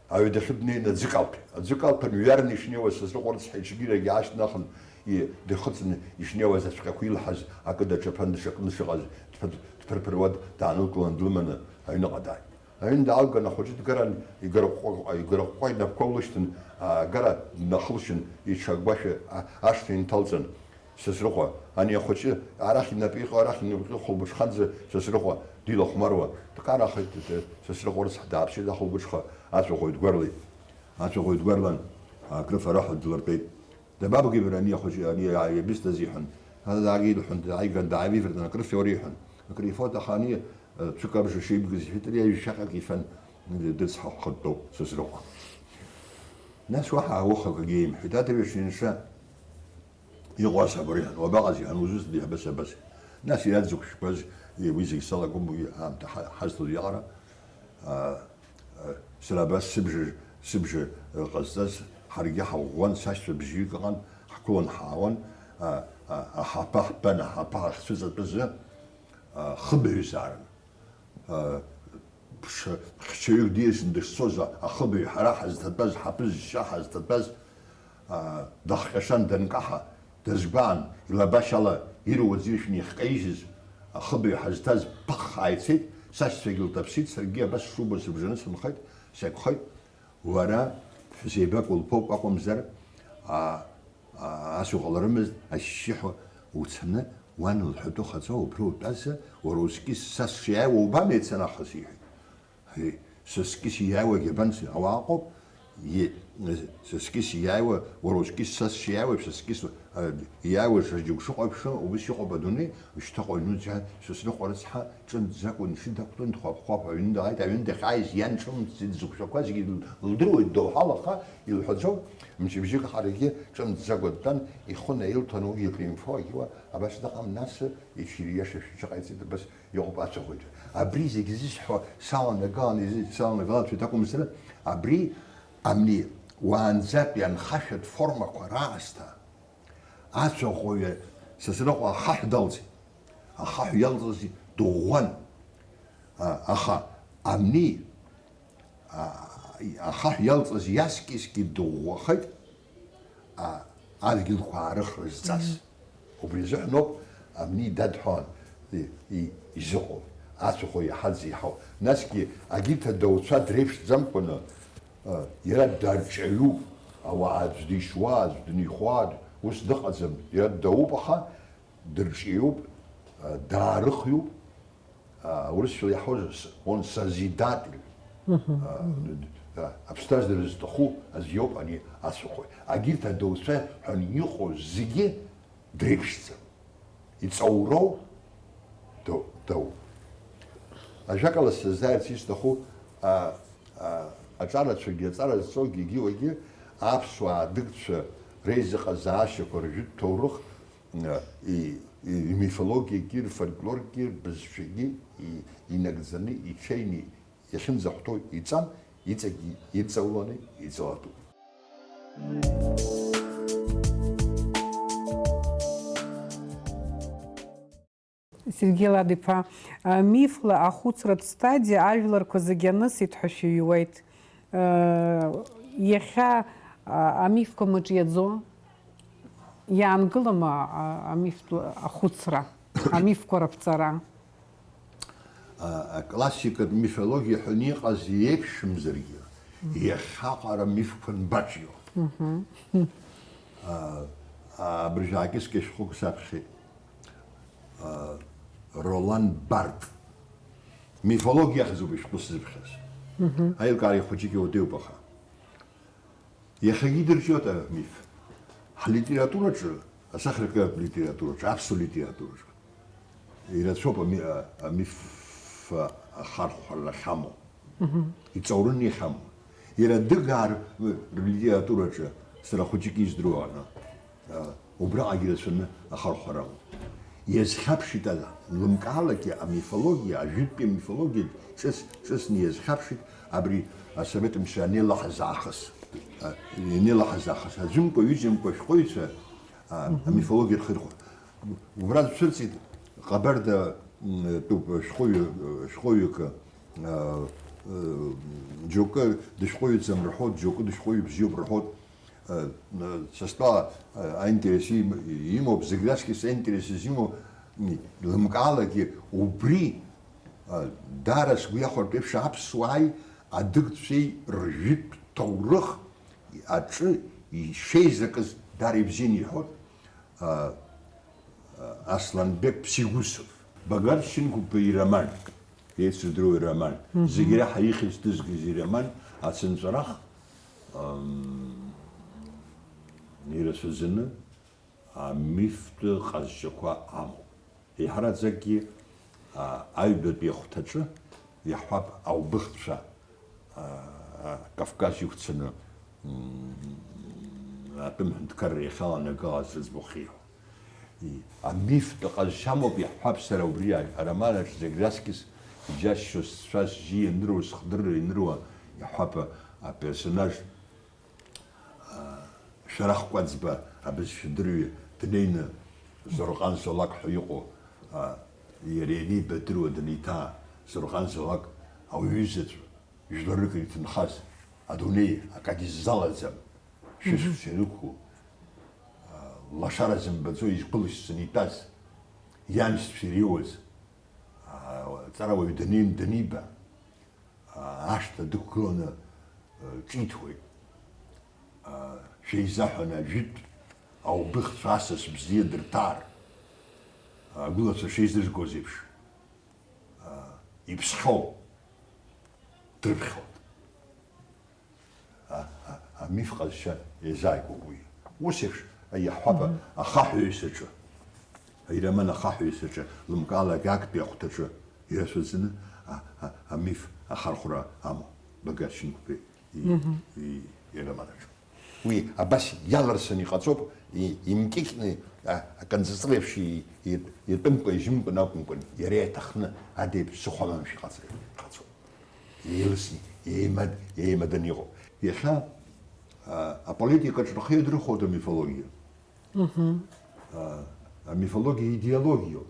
Аҩадахьы днеины аӡы калҭәеит. Аӡы калҭәан, ҩарны ишнеиуаз Сасрыҟәа рыцҳа иҽгьырагьы аашьҭнахын, и-, дихыҵны ишнеиуаз ацәҟьақәа илҳаз акы даҿаԥан, дшакны дшыҟаз дԥыр-, дԥырԥыруа даанылкылан, длыманы аҩныҟа дааит. Аҩн даалган, ахәыҷы дгаран, игырҟәҟәа, игырҟәҟәа инапқәа лышьҭын, аагара днахылшьын, иҽы агәашә а-, ашҭа инҭалҵан, Сасрыҟәа, ани ахәыҷы арахь инапы иҟьо, арахь инапы иҟьо хәылбыҽханӡа Сасрыҟәа дилахәмаруа, дкарахеит, д-, д-, Сасрыҟәа рыцҳа дааԥшит ахәылбыҽха, ацәаӷәаҩ дгәарлеит. Ацәаӷәаҩ дгәарлан, акрыфараҳәа длыртәеит. Дабабгеи бара ани ахәыҷы, ани иа-, иабысҭаз иҳәан. Ала даагеит лҳәан, дааиган, дааививыртын, акрыфеиуара иҳәан. Акрифоит, аха ани, э, цәык абжа шеибгаз иҳәеит, ари аҩшьаҟьак ифан, дыцҳа хыттоуп Сасрыҟәа. Нас уаҳа ауха акгьы имҳәеит, адырҩаҽны ианша, иҟоу асабыр иҳәан, уабаҟаз иҳәан, узусҭада, иҳәан, абас, абас. Нас иара дзықәшәқәаз, уи зегь салагом, уи аамҭа ҳа-, ҳазҭоз иаҟара. А, а, сара абас сыбжа, сыбжа, а, ҟазҵаз, ҳаргьы ҳаӷәӷәан, сашьцәа бжьҩык ыҟан, ҳқәылан ҳаауан, а, а, аҳаԥы ҳтәан, аҳаԥы ҳахьцәыҵатәазы, а, хыбаҩзаарын. А, ԥш-, хьчаҩык диасны дышцоз, а-, ахыбаҩ ҳара ҳазҭатәаз, ҳаԥызшьа ҳазҭатәаз, аа, дахҟьашан данкаҳа, дазгәаан, илабашьала ируа аӡиршә неихкаижьыз, ахыбаҩ ҳазҭаз ԥыххаа ицеит, сашьцәагьы лҭаԥсит, саргьы абас сшубо сыбжаны сынхеит, сагхеит. Уара ԥҳәыс еибак улԥоуп акәымзар, аа, аа, ас уҟаларымызт, ашьшьыҳәа уцаны, уан лҳәатәы хаҵо убра утәазар, уара ускьыс са сшиааиуа убама иацы нахыс, иҳәеит. Ари, са скьыс иааиуагь абанӡа ауаа ыҟоуп, и-, са скьыс иааиуа, уара ускьыс са сшиааиуа, са скьыс, а, иааиуа џьара џьоук шыҟоу еиԥш, убас иҟоуп адунеи, шьҭа ҟаҩнуӡа, Сасрыҟәа рыцҳа, ҿымҭӡакәа ишьы дақәтәан, дхәаԥ-хәаԥ аҩны дааит, аҩны дахьааиз иан ҿымҭӡеит, дзықәшәақәазгьы лдыруеит, доуҳалаха, илҳәаӡом, мчыбжьык ҳаргьы ҿымҭӡакәа дтәан, ихы наилҭон, уигьы акры инфо, агьуа, абас дыҟам, нас, иҽ-, ииашашәа иҽыҟаиҵеит, абас, Иҟоуп ацәаӷәаҩцәа. Абри зегь зысҳәо саланагалан, изы-, саланагалацәеит акәымзар, абри амни уаанӡатәи анхашәатә формақәа раасҭа ацәаӷәаҩы Сасрыҟәа ахаҳә далҵит. Ахаҳә иалҵыз дыӷәӷәан. А, аха амни А, ахаҳә иалҵыз иаскьыскьы дыӷәӷәахеит, а, адгьылқәа аарыхра зҵаз. Мгм. Убри азыҳәаноуп амни дадҳәалан и-, и-, изыҟоу, ацәаӷәаҩ иаҳа дзеиҳау. Насгьы агьырҭ адауцәа дреиԥшӡамкәаны, а, иара дарҿиаҩуп, ауаа аӡә дишьуа, аӡә дынихуа, ус дыҟаӡам, иара ддауп, аха дырҿиаҩуп, а, даарыхҩуп. А, урысшәала иаҳҳәозар, с-, он созидатель. Мгм. А, д-, д-, а, аԥсҭазаара зҭаху аӡә иоуп ани ацәаӷәаҩ. Агьырҭ адауцәа ҳәа иҟоу зегьы дреиԥшӡам. Иҵауроу ду-, дауп. Ажәакала, сзазҵаарц исҭаху, а, а, аҿарацәагьы, аҵара зҵогьы, егьи-уагьы аԥсуаа адыгцәа реизыҟазаашьақәа, ржәытә ҭоурых, и-, и-, имифологиагьы, рфольклоргьы, рбызшәагьы, и-, инагӡаны, иҽеины иахьынӡахәҭоу иҵан, иҵегьы ирҵауланы иҵалатәуп. Сергеи Лад-иԥа, а, мифла ахәыцратә стадиа ажәларқәа зегьы анысит ҳәа шәыҩуеит. Э, иахьа, а, амифқәа мыҿиаӡо, иаангылама, а, амифтә ахәыцра, амифқәа раԥҵара? Аклассикатә мифологиа ҳәа иҟаз еиԥшымзаргьы, иахьа аҟара мифқәа нбаҿио. Абыржәы аакьыскьа шәҟәык саԥхьеит. Ролан Барт. Мифологиа ахьӡуп ишәҟәы сзыԥхьаз. Аилкаара ихәыҷык иуадаҩуп аха. Иахьагьы идырҿиоит амиф. Ҳлитератураҿы, асахьаркыратә литератураҿы, аԥсуа литератураҿы ирацәоуп ами-, а-, амиф ахархәара ахьамоу. Иҵаураны иахьамоу. Иара адыгаа р-, рлитератураҿы сара хәыҷык издыруа аҟны, а, убраҟагьы ирацәаны ахархәара амоуп. Иазхьаԥшит, а, лымкаалакгьы амифологиа, ажәытәтәи амифологиа ҿыц, ҿыцны иазхьаԥшит абри асовет мчра ианеилаҳаз аахыс. А, ианеилаҳаз аахыс. Аӡәымкәа, ҩыџьамкәа ашәҟәыҩҩцәа, а, амифологиа рхы ирхәо. Убра дцәырҵит Ҟабарда, м, тәуп шәҟәыҩҩы, шәҟәыҩҩык, а, а, џьоукы дышәҟәыҩҩӡам рҳәоит, џьоукы дышәҟәыҩҩы бзиоуп рҳәоит. Э, э, са стәала, э, аинтерес им-, имоуп, зегь раҵкыс аинтерес изимоу, м, лымкаалакгьы убри, э, даара сгәы иахәартә еиԥш аԥсуааи адыгцәеи ржәытә ҭоурых аҿы ишеизакыз даара ибзианы иҳәоит, э, э, Асланбек Псигусов. Баграт Шьынқәба ироман, еицырдыруа ироман, зегь реиҳа ихьӡ дызгаз ироман Ацынҵәарах, ам, ирацәаӡаны амифтә ҟазшьақәа амоуп. Еиҳараӡакгьы, а, аҩбатәи ахәҭаҿы иаҳҳәап, аубыхцәа, а, а, Кавказ иқәцаны, м, атәым ҳәынҭқарра иахьаланагылаз зыӡбахә иҳәо. И, амифтә ҟазшьа амоуп, иаҳҳәап, сара убри а-, ароман аҿы зегь раҵкыс иџьасшьо, сцәа-сжьы ианыруа, сыхдырра ианыруа, иаҳҳәап, а, аперсонаж, а, Шәарах Кәаӡба абызшәадырҩы днеины, Зурҟан Золак ҳәа иҟоу, а, иара ианеибадыруа данеиҭаа, Зурҟан Золак ауаҩызаҵә жәларык иҭынхаз, адунеи акагьы иззалаӡам, шәышықәса ирықәу, а, лашара зымбаӡо игәылшьцаны итәаз, ианшьцәа иреиуаз, а, аҵарауаҩ данин-, даниба, а, ашҭа дықәгыланы, а, ҿиҭуеит. А, шәеизаҳәаны ажәытә аубыхцәа асас бзиа дырҭаар, агәылацәа шеизыргоз еиԥш, а, иԥсхьоу дрыԥхьоит. А, а, амиф ҟазшьа еизааигәоуп уи. Ус еиԥш, иаҳҳәап, ахаҳә ҩеисаҿы, ароман Ахаҳә ҩеисаҿы, лымкаала, актәи ахәҭаҿы ирацәаӡаны, а, а, амиф ахархәра амоуп Баграт Шьынқәбеи и-, и-, ироманаҿы. Уи абас иалырсны иҟаҵоуп, и-, имкьыкьны, а, аканҵыҵлеиԥш и-, и-, иатәымкәа, ижьымкәан акәымкәан, иара иаҭахны адеиԥш сыхәамамшәа иҟаҵ-, иҟаҵоуп. Еилысны, еимад-, еимаданы иҟоуп. Иахьа, а, аполитикаҿы рхы иадырхәоит амифологиа. А, амифологиа идеологиоуп.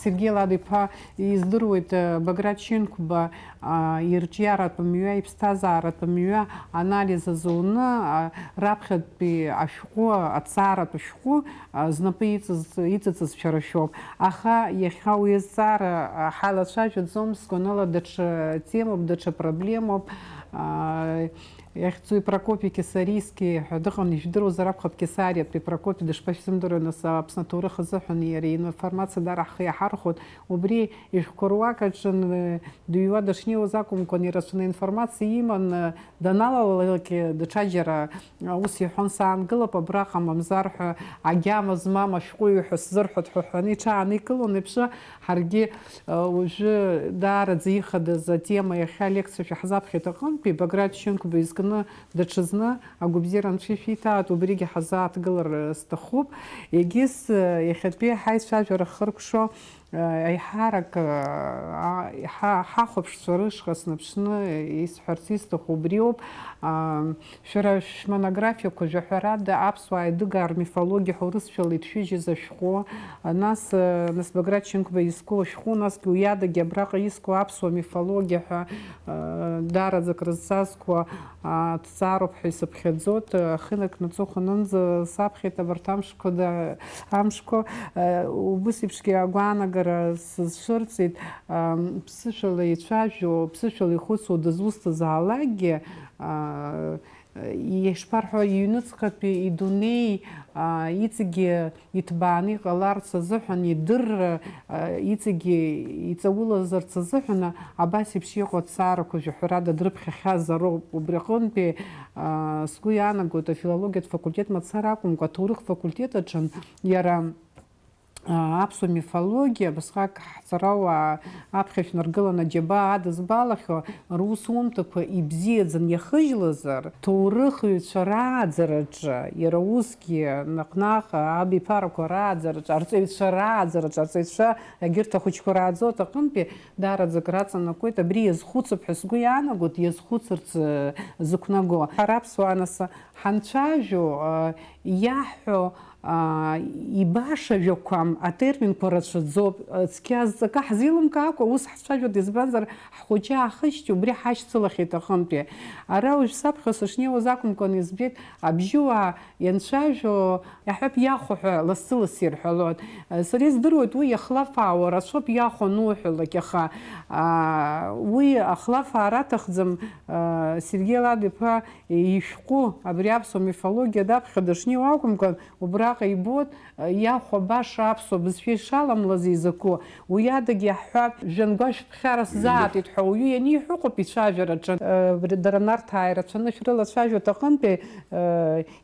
Сергеи Лад-иԥа, издыруеит, а, Баграт Шьынқәба, а, ирҿиаратә мҩа, иԥсҭазааратә мҩа анализ азуны, а, раԥхьатәи ашәҟәы, аҭҵааратә шәҟәы, а, знапы иҵыз-, иҵыҵыз шәара шәоуп. Аха иахьа уи азҵаара, а, ҳалацәажәаӡом, сгәанала, даҽа темоуп, даҽа проблемоуп. А, Иахьӡу Прокопи Кесарийски ҳәа дыҟан, ижәдыруазар акәхап, Кесариатәи Прокопи дышԥашәзымдыруеи, нас, Аԥсны аҭоурых азыҳәан иара информациа даара ҳхы иаҳархәоит. Убри ишәҟәқәа руак аҿы н-, дыҩуа дышнеиуаз акәымкәан, ирацәаны информациа иман, даналалак даҽаџьара аус иҳәон, саангылап абраҟа, мамзар ҳәа агьама змам ашәҟәыҩҩы ҳәа сзырҳәоит ҳәа ҳәаны иҽааникылон, еиԥш, ҳаргьы, уажәы даараӡа ихадаз атема иахьа алекциа шәаҳзаԥхьеит аҟынтәи, Баграт Шьынқәба изкны даҽазны агәабзиара анцәа ишәиҭааит, убригьы ҳазааҭгылар сҭахуп. Егьыс, иахьатәи ҳаицәажәара хыркәшо, еиҳарак, а, ҳа-, ҳахәаԥшцәа рышҟа снаԥшны исҳәарц исҭаху убриоуп. А, шәара шәмонографиақәа жәаҳәарада аԥсуаа идыгаа рмифологиа ҳәа урысшәала иҭшәыжьыз ашәҟәы, а, нас, а, нас Баграт Шьынқәба изку ашәҟәы, насгьы уи адагьы абраҟа иску аԥсуа мифологиа ҳәа, а, даараӡа акрызҵазкуа, а, ҭҵаароуп ҳәа исыԥхьаӡоит. Ахы инаркны аҵыхәанынӡа саԥхьеит абарҭ амшқәа да-, амшқәа, а, убыс еиԥшгьы агәаанага Сара сызцәырҵит, ам, ԥсышәала ицәажәо, ԥсышәала ихәыцуа дызусҭазаалакгьы, а, ишԥарҳәо, иҩныҵҟатәи идунеи, а, иҵегьгьы иҭбааны иҟаларц азыҳәан, идырра, а, иҵегьгьы иҵаулазарц азыҳәан, абас еиԥш иҟоу аҭҵаарақәа жәаҳәарада дрыԥхьахьазароуп. Убри аҟынтәи, а, сгәы иаанагоит, афилологиатә факультет мацара акәымкәа, аҭоурых факультет аҿы иара, а, аԥсуа мифологиа, абасҟак ҳҵарауаа аԥхьа шәнаргыланы аџьабаа адызбалахьоу русумҭақәа ибзиаӡаны иахыжьлазар, ҭоурыхҩцәа рааӡараҿы, иара усгьы наҟ-наҟ абиԥарақәа рааӡараҿы, арҵаҩцәа рааӡараҿы, арҵаҩцәа егьырҭ ахәыҷқәа рааӡоит аҟынтәи даараӡак раҵанакуеит. Абри иазхәыцып ҳәа сгәы иаанагоит, иазхәыцырц, э, зықәнаго. Ҳара аԥсуаа нас ҳанцәажәо, э, иаҳҳәо, аа, ибаша жәақәам, атерминқәа рацәаӡоуп. Цқьа зҵакы ҳзеилымкаакәа ус ҳцәажәоит, избанзар, ҳхәыҷы аахышьҭи, убри ҳашьцылахьеит аҟынтәи. Ара уажә саԥхьа сышнеиуаз акәымкәан избеит, абжьыуаа ианцәажәо, иаҳҳәап, иахәо ҳәа лассы-лассы ирҳәалоит. Сара издыруеит, уи иахлафаауа рацәоуп, иахәо ануҳәалак, аха, аа, уи ахлафаара аҭахӡам, аа, Сергеи Лад-иԥа ишәҟәы, абри аԥсуа мифологиа даԥхьо дышнеиуа акәымкәан, убраҟа ибоит, иахәа баша аԥсуа бызшәа ишаламлаз изакәу, уи адагьы иаҳҳәап, жәҩангәашә ԥхьара сзаатит ҳәа уаҩы ианиҳәо ыҟоуп ицәажәараҿы. Дара Нарҭаа ирацәаны шәрылацәажәоит аҟынтәи,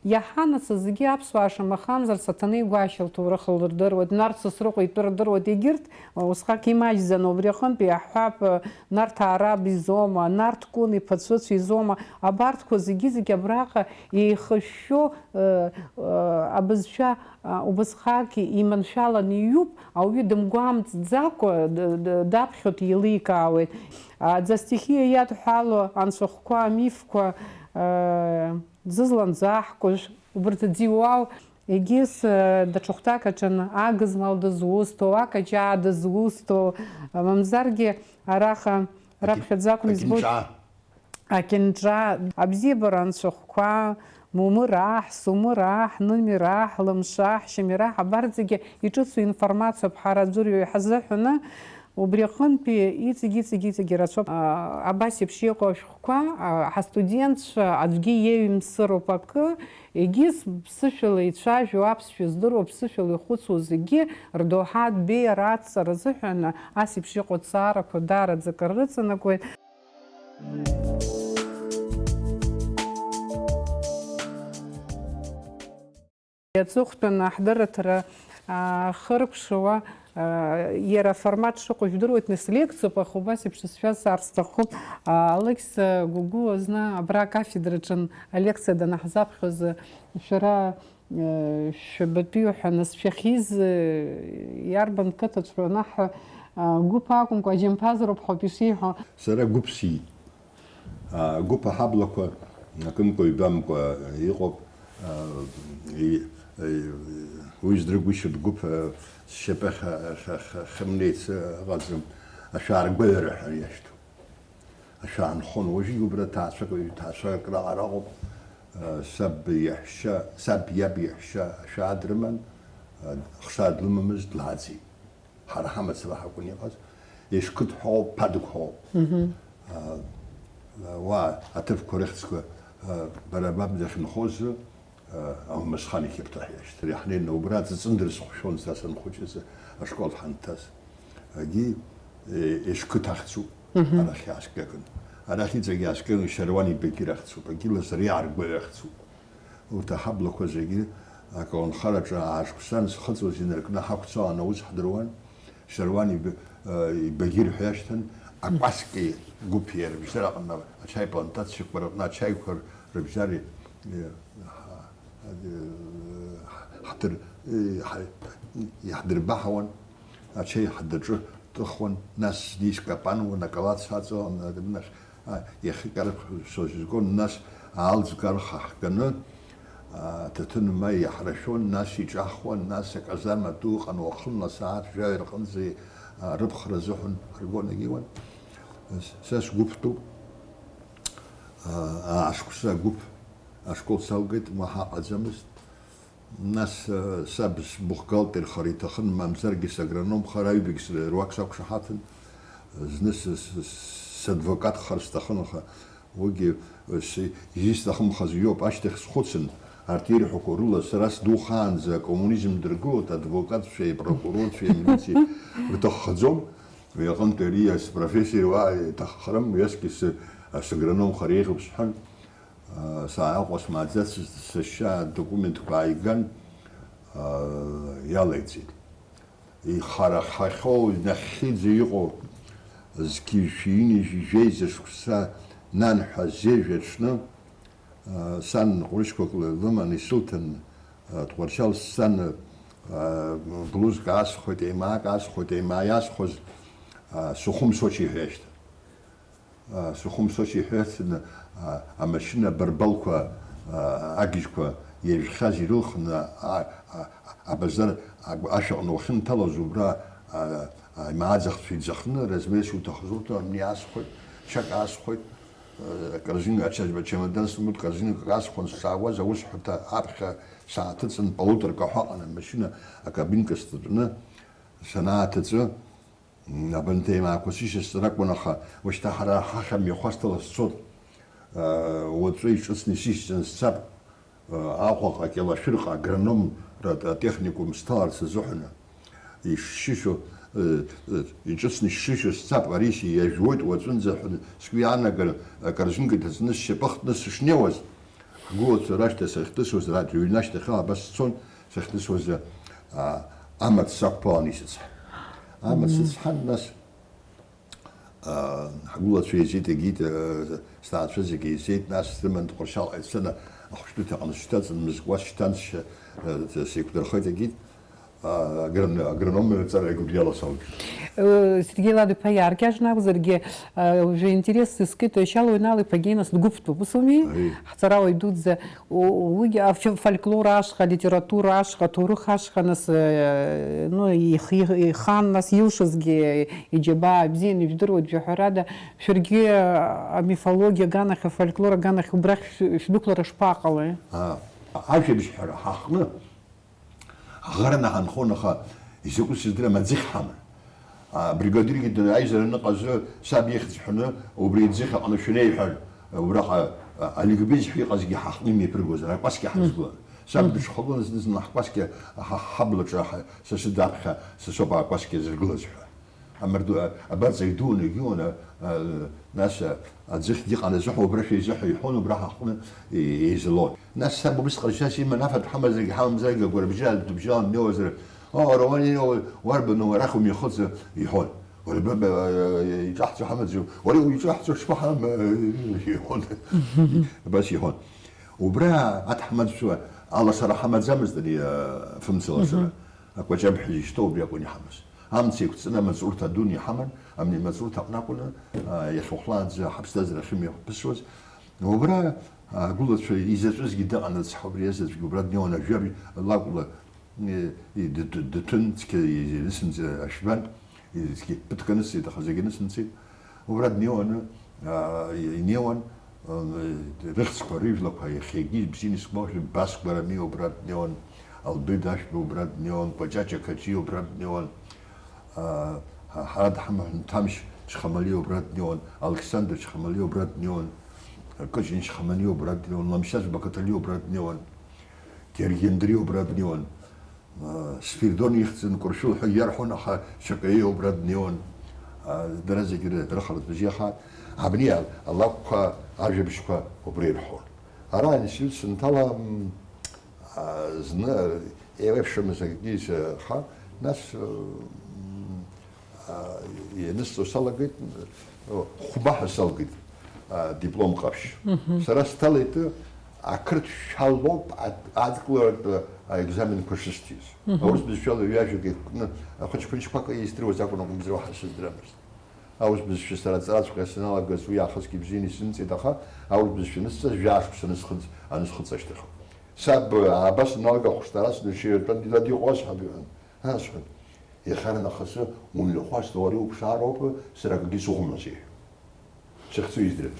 иаҳанаца зегьы аԥсуаа шамахамзар Саҭанеи Гәашьа лҭоурых лырдыруеит, Нарҭ Сасрыҟәа итәы рдыруеит, егьырҭ усҟак имаҷӡаны, убри аҟынтәи иаҳҳәап, Нарҭаа раб изоума, Нарҭ Кәын иԥацәыцә изоума, абарҭқәа зегьы-зегьы абраҟа еихышәшәо, э, э, абызшәа, а, убасҟак иманшәаланы иҩуп, ауаҩы дымгәамҵӡакәа д-, д-, даԥхьоит, еиликаауеит. А, Ӡастихиа иадҳәало анцәахәқәа, амифқәа, э, Ӡызлан Ӡаҳкәажә, убарҭ Ӡиуал, егьыс, э, даҽа хәҭак аҿы агызмал дызусҭоу, акаҷаа дызусҭоу, мамзаргьы араҟа раԥхьаӡа акәны избоит. Акьынҿа, абзиабара анцәахәқәа, Мумы раҳ, Сумы раҳ, Ными раҳ, Лымша, Шьами раҳ, абарҭ зегьы иҿыцу информациоуп ҳара аӡәырҩы иҳазыҳәаны, убри аҟынтәи иҵегь, иҵегь, иҵегь ирацәоуп. А, абас еиԥш иҟоу ашәҟәқәа, а, ҳастудентцәа аӡәгьы иеиҩымсыроуп акы, егьыс ԥсышәала ицәажәо, аԥсшәа здыруа, ԥсышәала ихәыцуа зегьы рдоуҳатә беиара адҵара азыҳәан ас еиԥш иҟоу аҭҵаарақәа даараӡа акыр рыҵанакуеит. Аҵыхәтәан аҳдырраҭара, аа, хыркәшауа, аа, иара аформат шыҟоу жәдыруеит, нас лекциоуп, аха убас еиԥш сшәазҵаар сҭахуп. Аа, Алықьса Гәыгәыуа зны абра акафедраҿын алекциа данаҳзаԥхьоз, шәара Шәабатәиу ҳәа, нас шәахьиз, иарбан қыҭаҿроу анаҳҳәа, гәыԥ акәымкәа, аџьамԥазароуп ҳәа ауп ишиҳәо. Сара гәыԥ сиит. Гәыԥ аҳаблақәа акымкәа-ҩбамкәа иҟоуп. Уи здыргәышьоуп, гәыԥ сшьапы ахьымнеиц ыҟаӡам, ашәааргәаҩара ҳәа иашьҭоуп. Ашәаа нхон, уажәы убра ҭаацәак, ҩ-ҭаацәак раҟара ыҟоуп. Саб иаҳәшьа, саб иаб иаҳәшьа ашәаа дрыман, хшаа длымамызт, длааӡеит. Ҳара ҳамацара ҳакәын иҟаз. Ешқыҭ ҳәоуп, ԥадык ҳәоуп. Уа аҭыԥқәа рыхьӡқәа, бара баб дахьынхозы, Алмасхан иқьаԥҭа ҳиашьҭыр иаҳнеины убра аҵыҵындра сыхәшәон са санхәыҷыз ашкол ҳанҭаз. Агьи, е, Ешқыҭ ахьӡуп, арахь иааскьаган. Арахь иҵегь иааскьаган Шьаруан ибагьыр ахьӡуп, агьи Лазариа аргәаҩ ахьӡуп. Урҭ аҳаблақәа зегьы аколнхараҿы аашкәсан зхыҵуаз инаркны ҳақәцалан аус ҳдыруан. Шьаруан иб-, э, ибагьыр ҳәа иашьҭан, акәасқьеи гәыԥи рыбжьара аҟны ачаи плантациақәа рыҟны ачаиқәа рыбжьара, э, ҳа-, э, ҳдыр-, э, ҳа-, иаҳдырбаҳауан, ачаи ҳадаҿы ҭыхуан, нас дискапануан, акалаҭ саҵалан, нахь, а, иахьыкарахь созизгон, нас аалӡга рхаҳганы, аҭаҭын ма иаҳрашәон, нас иҿахуан, нас аказарма ду ыҟан, уахынла асааҭ жәаҩа рҟынӡа, а, рыԥхра азыҳәан ҳаргон, егьиуан. С-, са сгәыԥтәуп, а, ааскәса агәыԥ ашкол салгеит, уаҳа аҟаӡамызт. Нас, э, саб сбухгалтер хар иҭахын, мамзаргьы сагроном хар, аҩбагь сра-, руак сақәшаҳаҭын. Зны с-, с-, садвокат хар сҭахын, аха уигьы, э, с-, изисҭахымхаз иоуп. Ашьҭахь схәыцын, арҭ ирҳәақәо рыла сара сдухаанӡа акоммунизм дыргылоит, адвокатцәеи апрокурорцәеи амилициеи рҭаххаӡом. Уи аҟынтә ари спрофессиа уа иҭаххарым, уи асгьы сы-, сагроном хар еиӷьуп сҳәан. Сааҟәа смааӡацызт, сашьа адокументқәа ааиган, иалеиҵеит. Ихарахахьоу, нахьхьиӡа иҟоу, зқьи жәшәи ҩынҩажәи жәеиза шықәса нанҳәа зежә аҽны, сан ҟәрышьқәак лыман исылҭан, Тҟәарчал сцан, блузк аасхәеит, еимаак аасхәеит, еимаа иаасхәаз, Сухум Сочи ҳәа иашьҭан. Сухум Сочи ҳәа иацны, амашьына абарбалқәа, агьежьқәа иажәхьаз ирылхны, абазар ашәаҟны уахьынҭалаз, убра, имааӡахцәа иӡахны, размерс иуҭахыз урҭ амни аасхәеит, чак аасхәеит, акорзин, ача-, ачамадан сымоут, корзинак аасхәан, сшаауаз аусҳәарҭа аԥхьа сааҭыҵын, полуторка ҳәа аҟан амашьына акабинка сҭатәны санааҭыҵы, Абанҭ еимаақәа сышьасҵар акәын, аха уажәшьҭа ҳара ҳахьа мҩахәасҭала сцот. Уаҵәы иҿыцны исышьҭан сцап. Аҟәаҟа, Кьалашәырҟа агрономра атехникум сҭаларц азыҳәан ишшьышьо, иҿыцны ишшьышьо сцап, ари иажәуеит уаҵәынӡа ҳәа сгәы иаанагар, акорзинка иҭаҵаны сшьапы хтны сышнеиуаз, ҳгәылацәа рашҭа сахьҭысуаз, рҩны ашьҭахьала абас сцон. Сахьҭысуаз, аа, амаҭ сақәԥалан исыцҳа. Амаҭ сыцҳан, нас, аа, ҳгәылацәа еизеит, егьит, аа, сҭаацәа зегьы еизеит, нас срыман Тҟәарчалҟа ицаны ахәшәтәырҭаҟны сшьҭаҵын, мызкуа сшьҭан, сшьа-, аа, сеиқәдырхеит, егьит, аа, агрон-, агрономра аҵара игәырҩала салгеит. Э, Сергеи Лад-иԥа иааркьаҿны акәзаргьы, э, уажәы интерес сыскит, Шьалуа Инал-иԥагьы нас дгәыԥтәуп, ус ауми? Аи. Ҳҵарауаҩ дуӡӡа. У-, уигьы аф-, фольклор ашҟа, алитература ашҟа, аҭоурых ашҟа, нас, э, ну, их-, их-, ихан, нас илшазгьы иџьабаа бзианы ижәдыруеит, ҳәарада, шәаргьы, э, амифологиа аганахь, афольклор аганахь убрахь шә-, шәдәықәлара шԥаҟалеи? Аа, ажәабжь ҳәара ҳахны, аӷараны ҳанхон, аха изакәу сыздырам, аӡыхь ҳаман. Абригадиргьы д-, аизара аныҟазы, саб ихьӡ ҳәаны, убри аӡыхь аҟны шәнеи ҳәа, убраҟа, а, аликбез ҳәа иҟазгьы ҳаҟны имҩаԥыргозар, акәасқьа ҳазгылан. Саб дыҽхәылан зны-зынла ҳкәасқьа ҳа-, ҳаблаҿы ҳа-, са сыдаԥхьа, са соуп акәасқьа зыргылаз ҳәа. Амардуан, а, абарҵаҩ дуун егьиуан, а, а, нас, а, аӡыхьгьы ҟанаҵәыҳәа убра шәеизыҳәа иҳәон, убра ҳаҟны е-, еизалон. Нас саб убысҟан шьас иман, афатә ҳамазаргьы ҳамамзаргьы агәарабжьара дыбжьалан днеиуазар, "О, уара уан иоуа, уарбану, арахь умҩахыҵ", иҳәон. "Уара баба, а, иҿаҳҵо ҳамаӡам, уара иҿаҳҵо шԥаҳам", иҳәон. Абас иҳәон. Убра аҭаҳмадцәа алашара ҳамаӡамызт, ари, а, фымца лашара. Акәаҷаб ҳәа изышьҭоу убри акәын иҳамаз. Амца еиқәҵаны амаҵурҭа дуны иҳаман, амни амаҵурҭа аҟны акәны, а, иахьахәлаанӡа ҳаԥсҭазаара ахьымҩаԥысуаз. Убра, а, агәылацәа изаҵәызгьы дыҟан, рыцҳа, убри азаҵәгьы убра днеиуан ажәабжь лакәла, э, и-, дыҭ-, дыҭәын, цқьа и-, инысымҵа ашәбан, и-, цқьа ԥыҭк анысҵеит, аха зегьы нысымҵеит. Убра днеиуаны, аа, инеиуан, ы, рыхьӡқәа, рыжәлақәа иахьагьы ибзианы исгәалашәоит, Басгәарами убра днеиуан, Албеда Ашәба убра днеиуан, Кәаҷаҷа Қаҷиа убра днеиуан, аа, Ҳа-, Ҳарад Ҳамҳәын Ҭамшь Чхамалиа убра днеиуан, Алықьсандр Чхамалиа убра днеиуан, Кыҷын Чхамалиа убра днеиуан, Ламшьаз Бақаҭалиа убра днеиуан, Георги Андриа убра днеиуан. Спиридон ихьӡын, Кәыршәыл ҳәа иарҳәон, аха Шьакаиа убра днеиуан. Дара зегьы ры-, рыхаратә бжьы иахаан. Абни ал-, алакәқәа, ажәабжьқәа убра ирҳәон. Ара аинститут сынҭала, м, а, зны еиуеиԥшымыз акгьы саха, нас, м, а, ианысҵо салагеит, хәба ҳәа салгеит, а, диплом ҟаԥшь. Мгм. Сара сҭалеит, ақырҭшәа лоуп ад-, адкыларатә, а, екзаменқәа шысҭиз. Мгм. Аурыс бызшәала ҩажәак еиқәкны, ахәыҷ-ԥыҷқәак еисдыруаз акәын, акәымзар уаҳа сыздырамызт. Аурыс бызшәа сара аҵараҵәҟьа саналагаз уи аахысгьы бзианы исымҵеит, аха аурыс бызшәа анысҵаз жәаа шықәса анысхыҵ-, анысхыҵ ашьҭахь. Саб, а, абас аналга ахәышҭаара сынашьа иатәан, дад иҟоу асҳәап, иҳәан. Асҳәап, иахьарнахыс умҩахәасҭа уара иуԥшаароуп, сара акгьы сыхәомызт. Сыхьӡ издырам.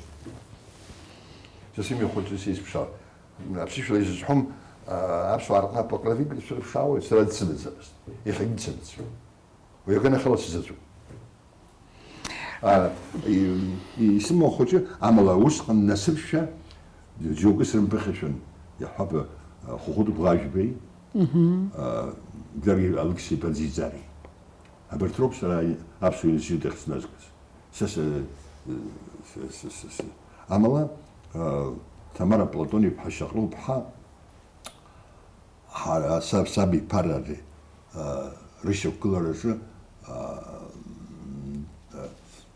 Са сымҩахәасҭа сеиԥшаауеит. Аԥсышәала исызҳәом, Аԥсуаа рҟны апокровительство рыԥшаауеит, сара дсымаӡамызт. Иахьагьы дсымаӡам. Уи аганахьала сзаҵәуп. А, и-, и-, исымоу ахәыҷы, амала усҟан насыԥшәа, џьоукы срымԥыхьашәан, иаҳҳәап, а, Хәыхәыт Бӷажәбеи, а, даргьы Алықьсеи Бадзиӡари. Абарҭ роуп сара аԥсуа институт ахь сназгаз. Са, са, са, са, са, са. Амала, а, Ҭамара Платон-иԥҳа Шьаҟрыл-ԥҳа, ҳара, са, саб иԥарареи, а, рышьақәгылараҿы, а, м, а,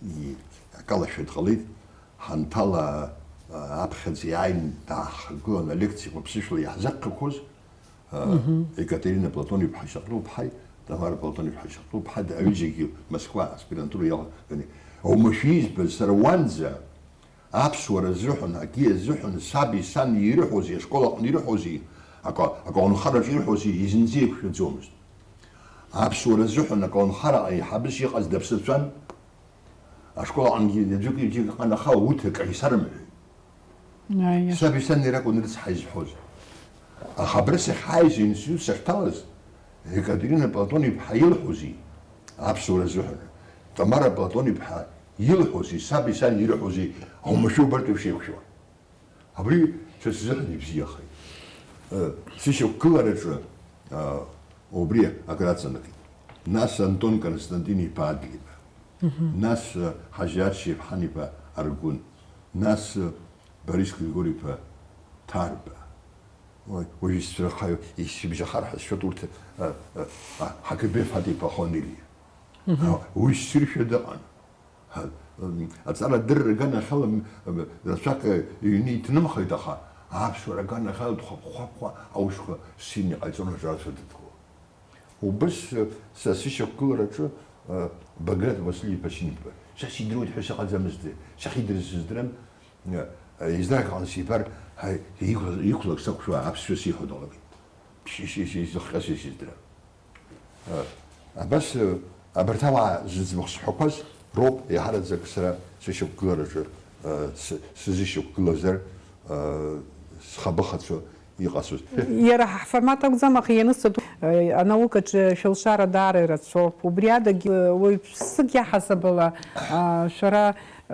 и-, акалашәа дҟалеит, ҳанҭала, а, аԥхьаӡа иааин дааҳхагылан алекциақәа ԥсышәала иаҳзаԥхьақәоз, а, Екатерина Платон-иԥҳа Шьаҟрыл-ԥҳаи, Тамара Платон-иԥҳа Шьаҟрыл-ԥҳа, аҩыџьагьы Москва аспирантура иалаганы. Оумашәа избаз, сара уанӡа аԥсуара азыҳәан, акгьы азыҳәан, саби сани ирыҳәозеи, ашкол аҟны ирыҳәозеи, ака-, аколнхараҿы ирыҳәозеи, изынӡа еиқәшәаӡомызт. Аԥсуара азыҳәан аколнхара аиҳабыс иҟаз даԥсацәан, ашкол аҟынгьы ҩажәик-ҩыџьак ыҟан, аха урҭ акагьы сарымҳәеит. Аиа. Саби сани ракәын рыцҳа изҳәоз. Аха абра сахьааиз, аинститут сахьҭалаз, Екатерина Платон-иԥҳа илҳәозеи? Аԥсуара азыҳәан. Тамара Платон-иԥҳа илҳәозеи, саби сани ирҳәозеи, оумашәа убарҭ еиԥш еиқәшәо. Абри са сзыҳәан ибзиахеит. Э, сышьақәгылараҿы, а, убри акраҵанакит. Нас Антон Константин-иԥа Адлеиба. Нас, э, Ҳажьач Шьеиԥҳан-иԥа Аргәын. Нас, э, Борис Григорий-иԥа Ҭарба. Уи, уажә исцәырхаҩ, исыбжьахар ҳәа сшәоит урҭ, а, а, а, Ҳақыбеи Фатиԥа Хонелиа. А, уи ссиршәа дыҟан. Ҳа, м, аҵара адырра аганахьала, м, м, рацәак, э, иҩны иҭнымхеит, аха аԥсуара аганахьала дхәаԥ-хәаԥуа аусқәа ссирны иҟаиҵон аҿарацәа дыдгыло. Убыс, э, са сышьақәгылараҿы, э, Баграт Василь-иԥа Синиба, са сидыруеит ҳәа сыҟаӡамызт, сахьидырыз сыздырам, э, еснагь аҟны сибар, ҳаи, иқәла-, иқәлак сақәшәо аԥсшәа сиҳәо далагеит. Шьи-, шьи-, шьи-, зыхҟьа са исыздырам. Э, абас, э, абарҭ ауаа зыӡбахә сҳәақәаз роуп еиҳараӡак сара сышьақәгылараҿы, э, сы-, сызышьақәгылазар, э, схабыхацәа иҟасҵоз. Иара ҳформат акәӡам, аха ианысҵатәу, э, анаукаҿы шәылшара даара ирацәоуп. Убри адагьы, э, уаҩԥсык иаҳасабала, а, шәара, э,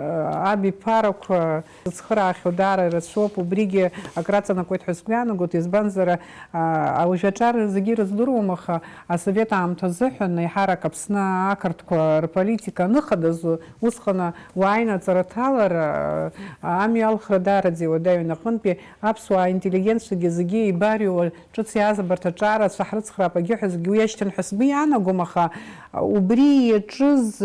абиԥарақәа зыцхыраахьоу даара ирацәоуп. Убригьы акраҵанакуеит ҳәа сгәы иаанагоит, избанзар, а, уажә аҿар зегьы ирыздыруам, аха асовет аамҭа азыҳәан еиҳарак Аԥсны ақырҭқәа рполитика аныхадаз, усҟан уааины аҵара аҭалара, а, амҩа алхра даараӡа иуадаҩын. Аҟынтәи аԥсуаа интеллигентцәагьы зегьы еибарыҩуа, ҿыц иааз абарҭ аҿарацәа ҳрыцхраап, агьи ҳәа зегьы уи иашьҭан ҳәа сгәы иаанагом, аха убри иаҿыз,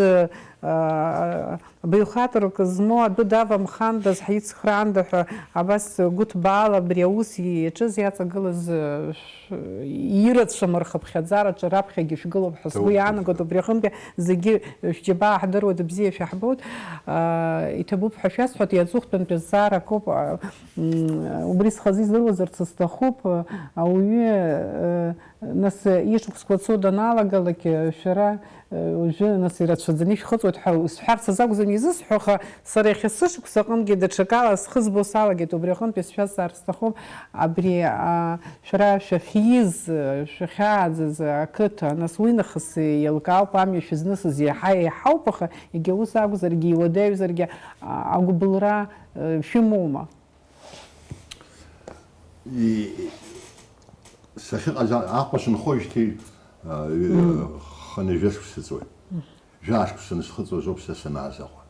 а, баҩхатәрак змоу адәы давамхандаз, ҳицхраанда ҳәа абас гәыҭбаала абри аус иаҿыз иаҵагылаз, а, шә-, ирацәам рхыԥхьаӡараҿы раԥхьагьы шәгылоуп ҳәа сгәы иаанагоит. Убри аҟынтәи зегьы шәџьабаа ҳдыруеит, бзиа шәаҳбоит. А, иҭабуп ҳәа шәасҳәоит, иаҵыхәтәантәи азҵаара акоуп. А, м, убри схазы издыруазарц сҭахуп, а, ауаҩы, э, нас, э, ишықәсқәа цо даналагалак, э, шәара, э, уажәы, нас, ирацәаӡаны ишәхыҵуеит ҳәа сҳәарц азакәӡам изысҳәо, аха сара иахьа сышықәс аҟынгьы даҽакала схы збо салагеит, убри аҟынтәи сшәазҵаар сҭахуп, абри, а, шәара шәахьиз, э, шәахьааӡаз ақыҭа, нас уи нахыс еилкаауп, амҩа шәызнысыз еиҳа еиҳауп, аха егьа ус акәзаргьы, иуадаҩзаргьы, а, агәыбылра, э, шәымоума? И-, сахьыҟаз а-, Аҟәа сынхоижьҭеи, а, ҩ-, Мм. хынҩажәа шықәса ҵуеит. Мм. Жәаа шықәса сынсхыҵуаз ауп са санааз Аҟәа.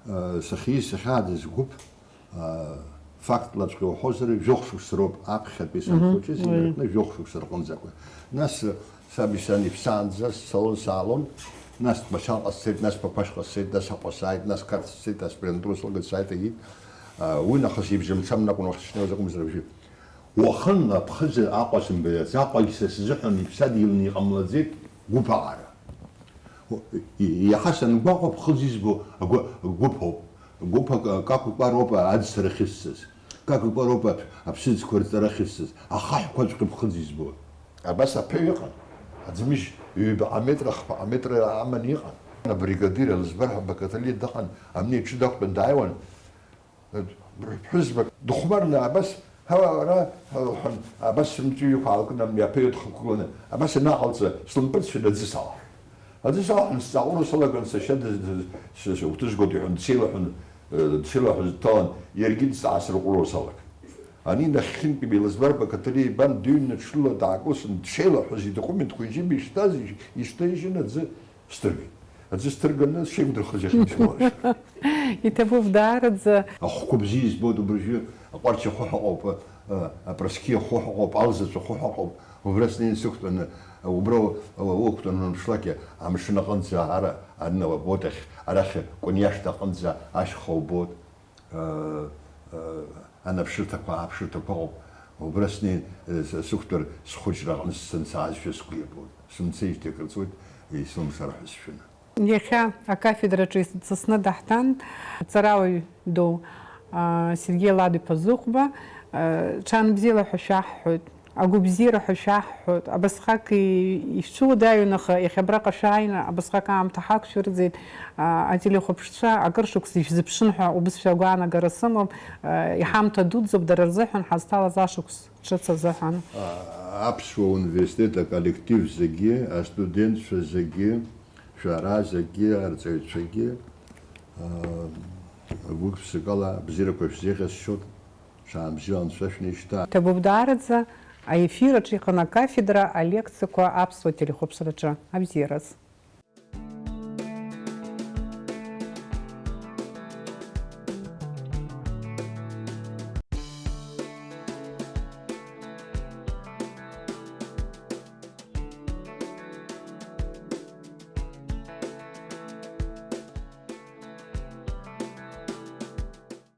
А, сахьиз, сахьааӡаз гәыԥ, а, фактлаҵәҟьа уҳәозар, жәохә шықәса роуп аԥхьатәи Мгм. санхәыҷыз, Уи. инаркны жәохә шықәса рҟынӡақәа. Нас, а, саби сани ԥсаанӡа сцалон, саалон, нас Тҟәарчалҟа сцеит, нас Ԥақәашьҟа сцеит, нас Аҟәа сааит, нас Қарҭ сцеит, аспирантура слагеит, сааит, егьит. А, уи нахыс ибжьамцамын акәын уахь сышнеиуаз акәымзар абжьы. Уахынла ԥхыӡ Аҟәа сымбаӡац, Аҟәагь са сзыҳәан иԥсадгьылны иҟамлаӡеит, гәыԥ аҟара. О, и-, иаҳа сангәаҟуа ԥхыӡ избо агәы-, гәыԥ ауп. Гәыԥ ак-, какәкәароуп аӡсара ахьысҵаз. Какәкәароуп аԥ-, аԥсыӡқәа рҵара ахьысҵаз. Ахаҳәқәаҵәҟьа ԥхыӡ избо. Абас аԥеҩ ыҟан. Аӡмыжь ҩбаҟа метра, хԥаҟа метра аманы иҟан. Абригадир Алызбар ҳәа бакатолиа дыҟан, амни аҽы дақәтәан дааиуан. Ԥҳәызбак дыхәмарны абас Ҳауаа, ара, лҳәан, абас сымҵәыҩқәа аалкны, мҩаԥаҩы дхықәгыланы, абас ианаҟалҵа, слымпыҵшәан аӡы салаҳәа. Аӡы салаҳәан, сҵаҟәыра салаган, сашьа дыз-, дыз-, с-, с-, ухҭысгоит, иҳәан, дсеилаҳәан, э, дсеилаҳәаз дҭалан, иаргьы дҵаасырҟәыруа салаган. Ани нахьхьынтәи Белозбар Бакаҭыриа ибан дыҩны ҽыла даакылсын, дшеилаҳәаз идокументқәа иџьыба ишҭаз, ишьҭа-ижьын аӡы сҭыргеит. Аӡы сҭырганы сшеиқәдырхыз иахьынтәи сгәалашәоит. Иҭабуп даараӡа. Ахәқәа бзиа избоит убыржәы, аҟәарч ахәы ҳәа ыҟоуп, а, апрасқьи ахәы ҳәа ыҟоуп, алзаҵә ахәы ҳәа ыҟоуп. Убра снеин сықәтәаны, убра у-, у-, уқәтәаны уанԥшлакьа, амшын аҟынӡа ара, ан-, абот ахь, арахь Кәаниашҭа аҟынӡа ашьха убот. Э, э, анаԥшырҭақәа, ааԥшырҭақәа ыҟоуп. Убра снеин, э, с-, сықәтәар, схәыҷра аҟны сцан саазшәа сгәы иабон. Сымцеижьҭеи акыр ҵуеит, исылымшар ҳәа сшәаны. Иахьа акафедраҿы исыцысны даҳҭан аҵарауаҩ ду, а, Сергеи Ладиԥа Зыхәба, а, ҽаанбзиала ҳәа шәаҳҳәоит. Агәабзиара ҳәа шәаҳҳәоит, абасҟак и-, ишәцәыуадаҩын, аха иахьа абраҟа шәааины, абасҟак аамҭа ҳақәшәырӡеит, а, ателехәаԥшцәа акыр шықәса ишәзыԥшын ҳәа убыс шәагәаанагара сымоуп, а, иҳамҭа дуӡӡоуп дара рзыҳәан ҳазҭалаз ашықәс ҿыц азыҳәан. А, Аԥсуа университет аколлектив зегьы, астудентцәа зегьы, шәара зегьы, арҵаҩцәагьы, а, гәык-ԥсыкала абзиарақәа шәзеиӷьасшьоит, шәаанбзиала анцәа шәнеишьҭа. Ҭабуп даараӡа, аефир аҿы иҟан акафедра алекциақәа аԥсуа телехәаԥшраҿы. Абзиараз.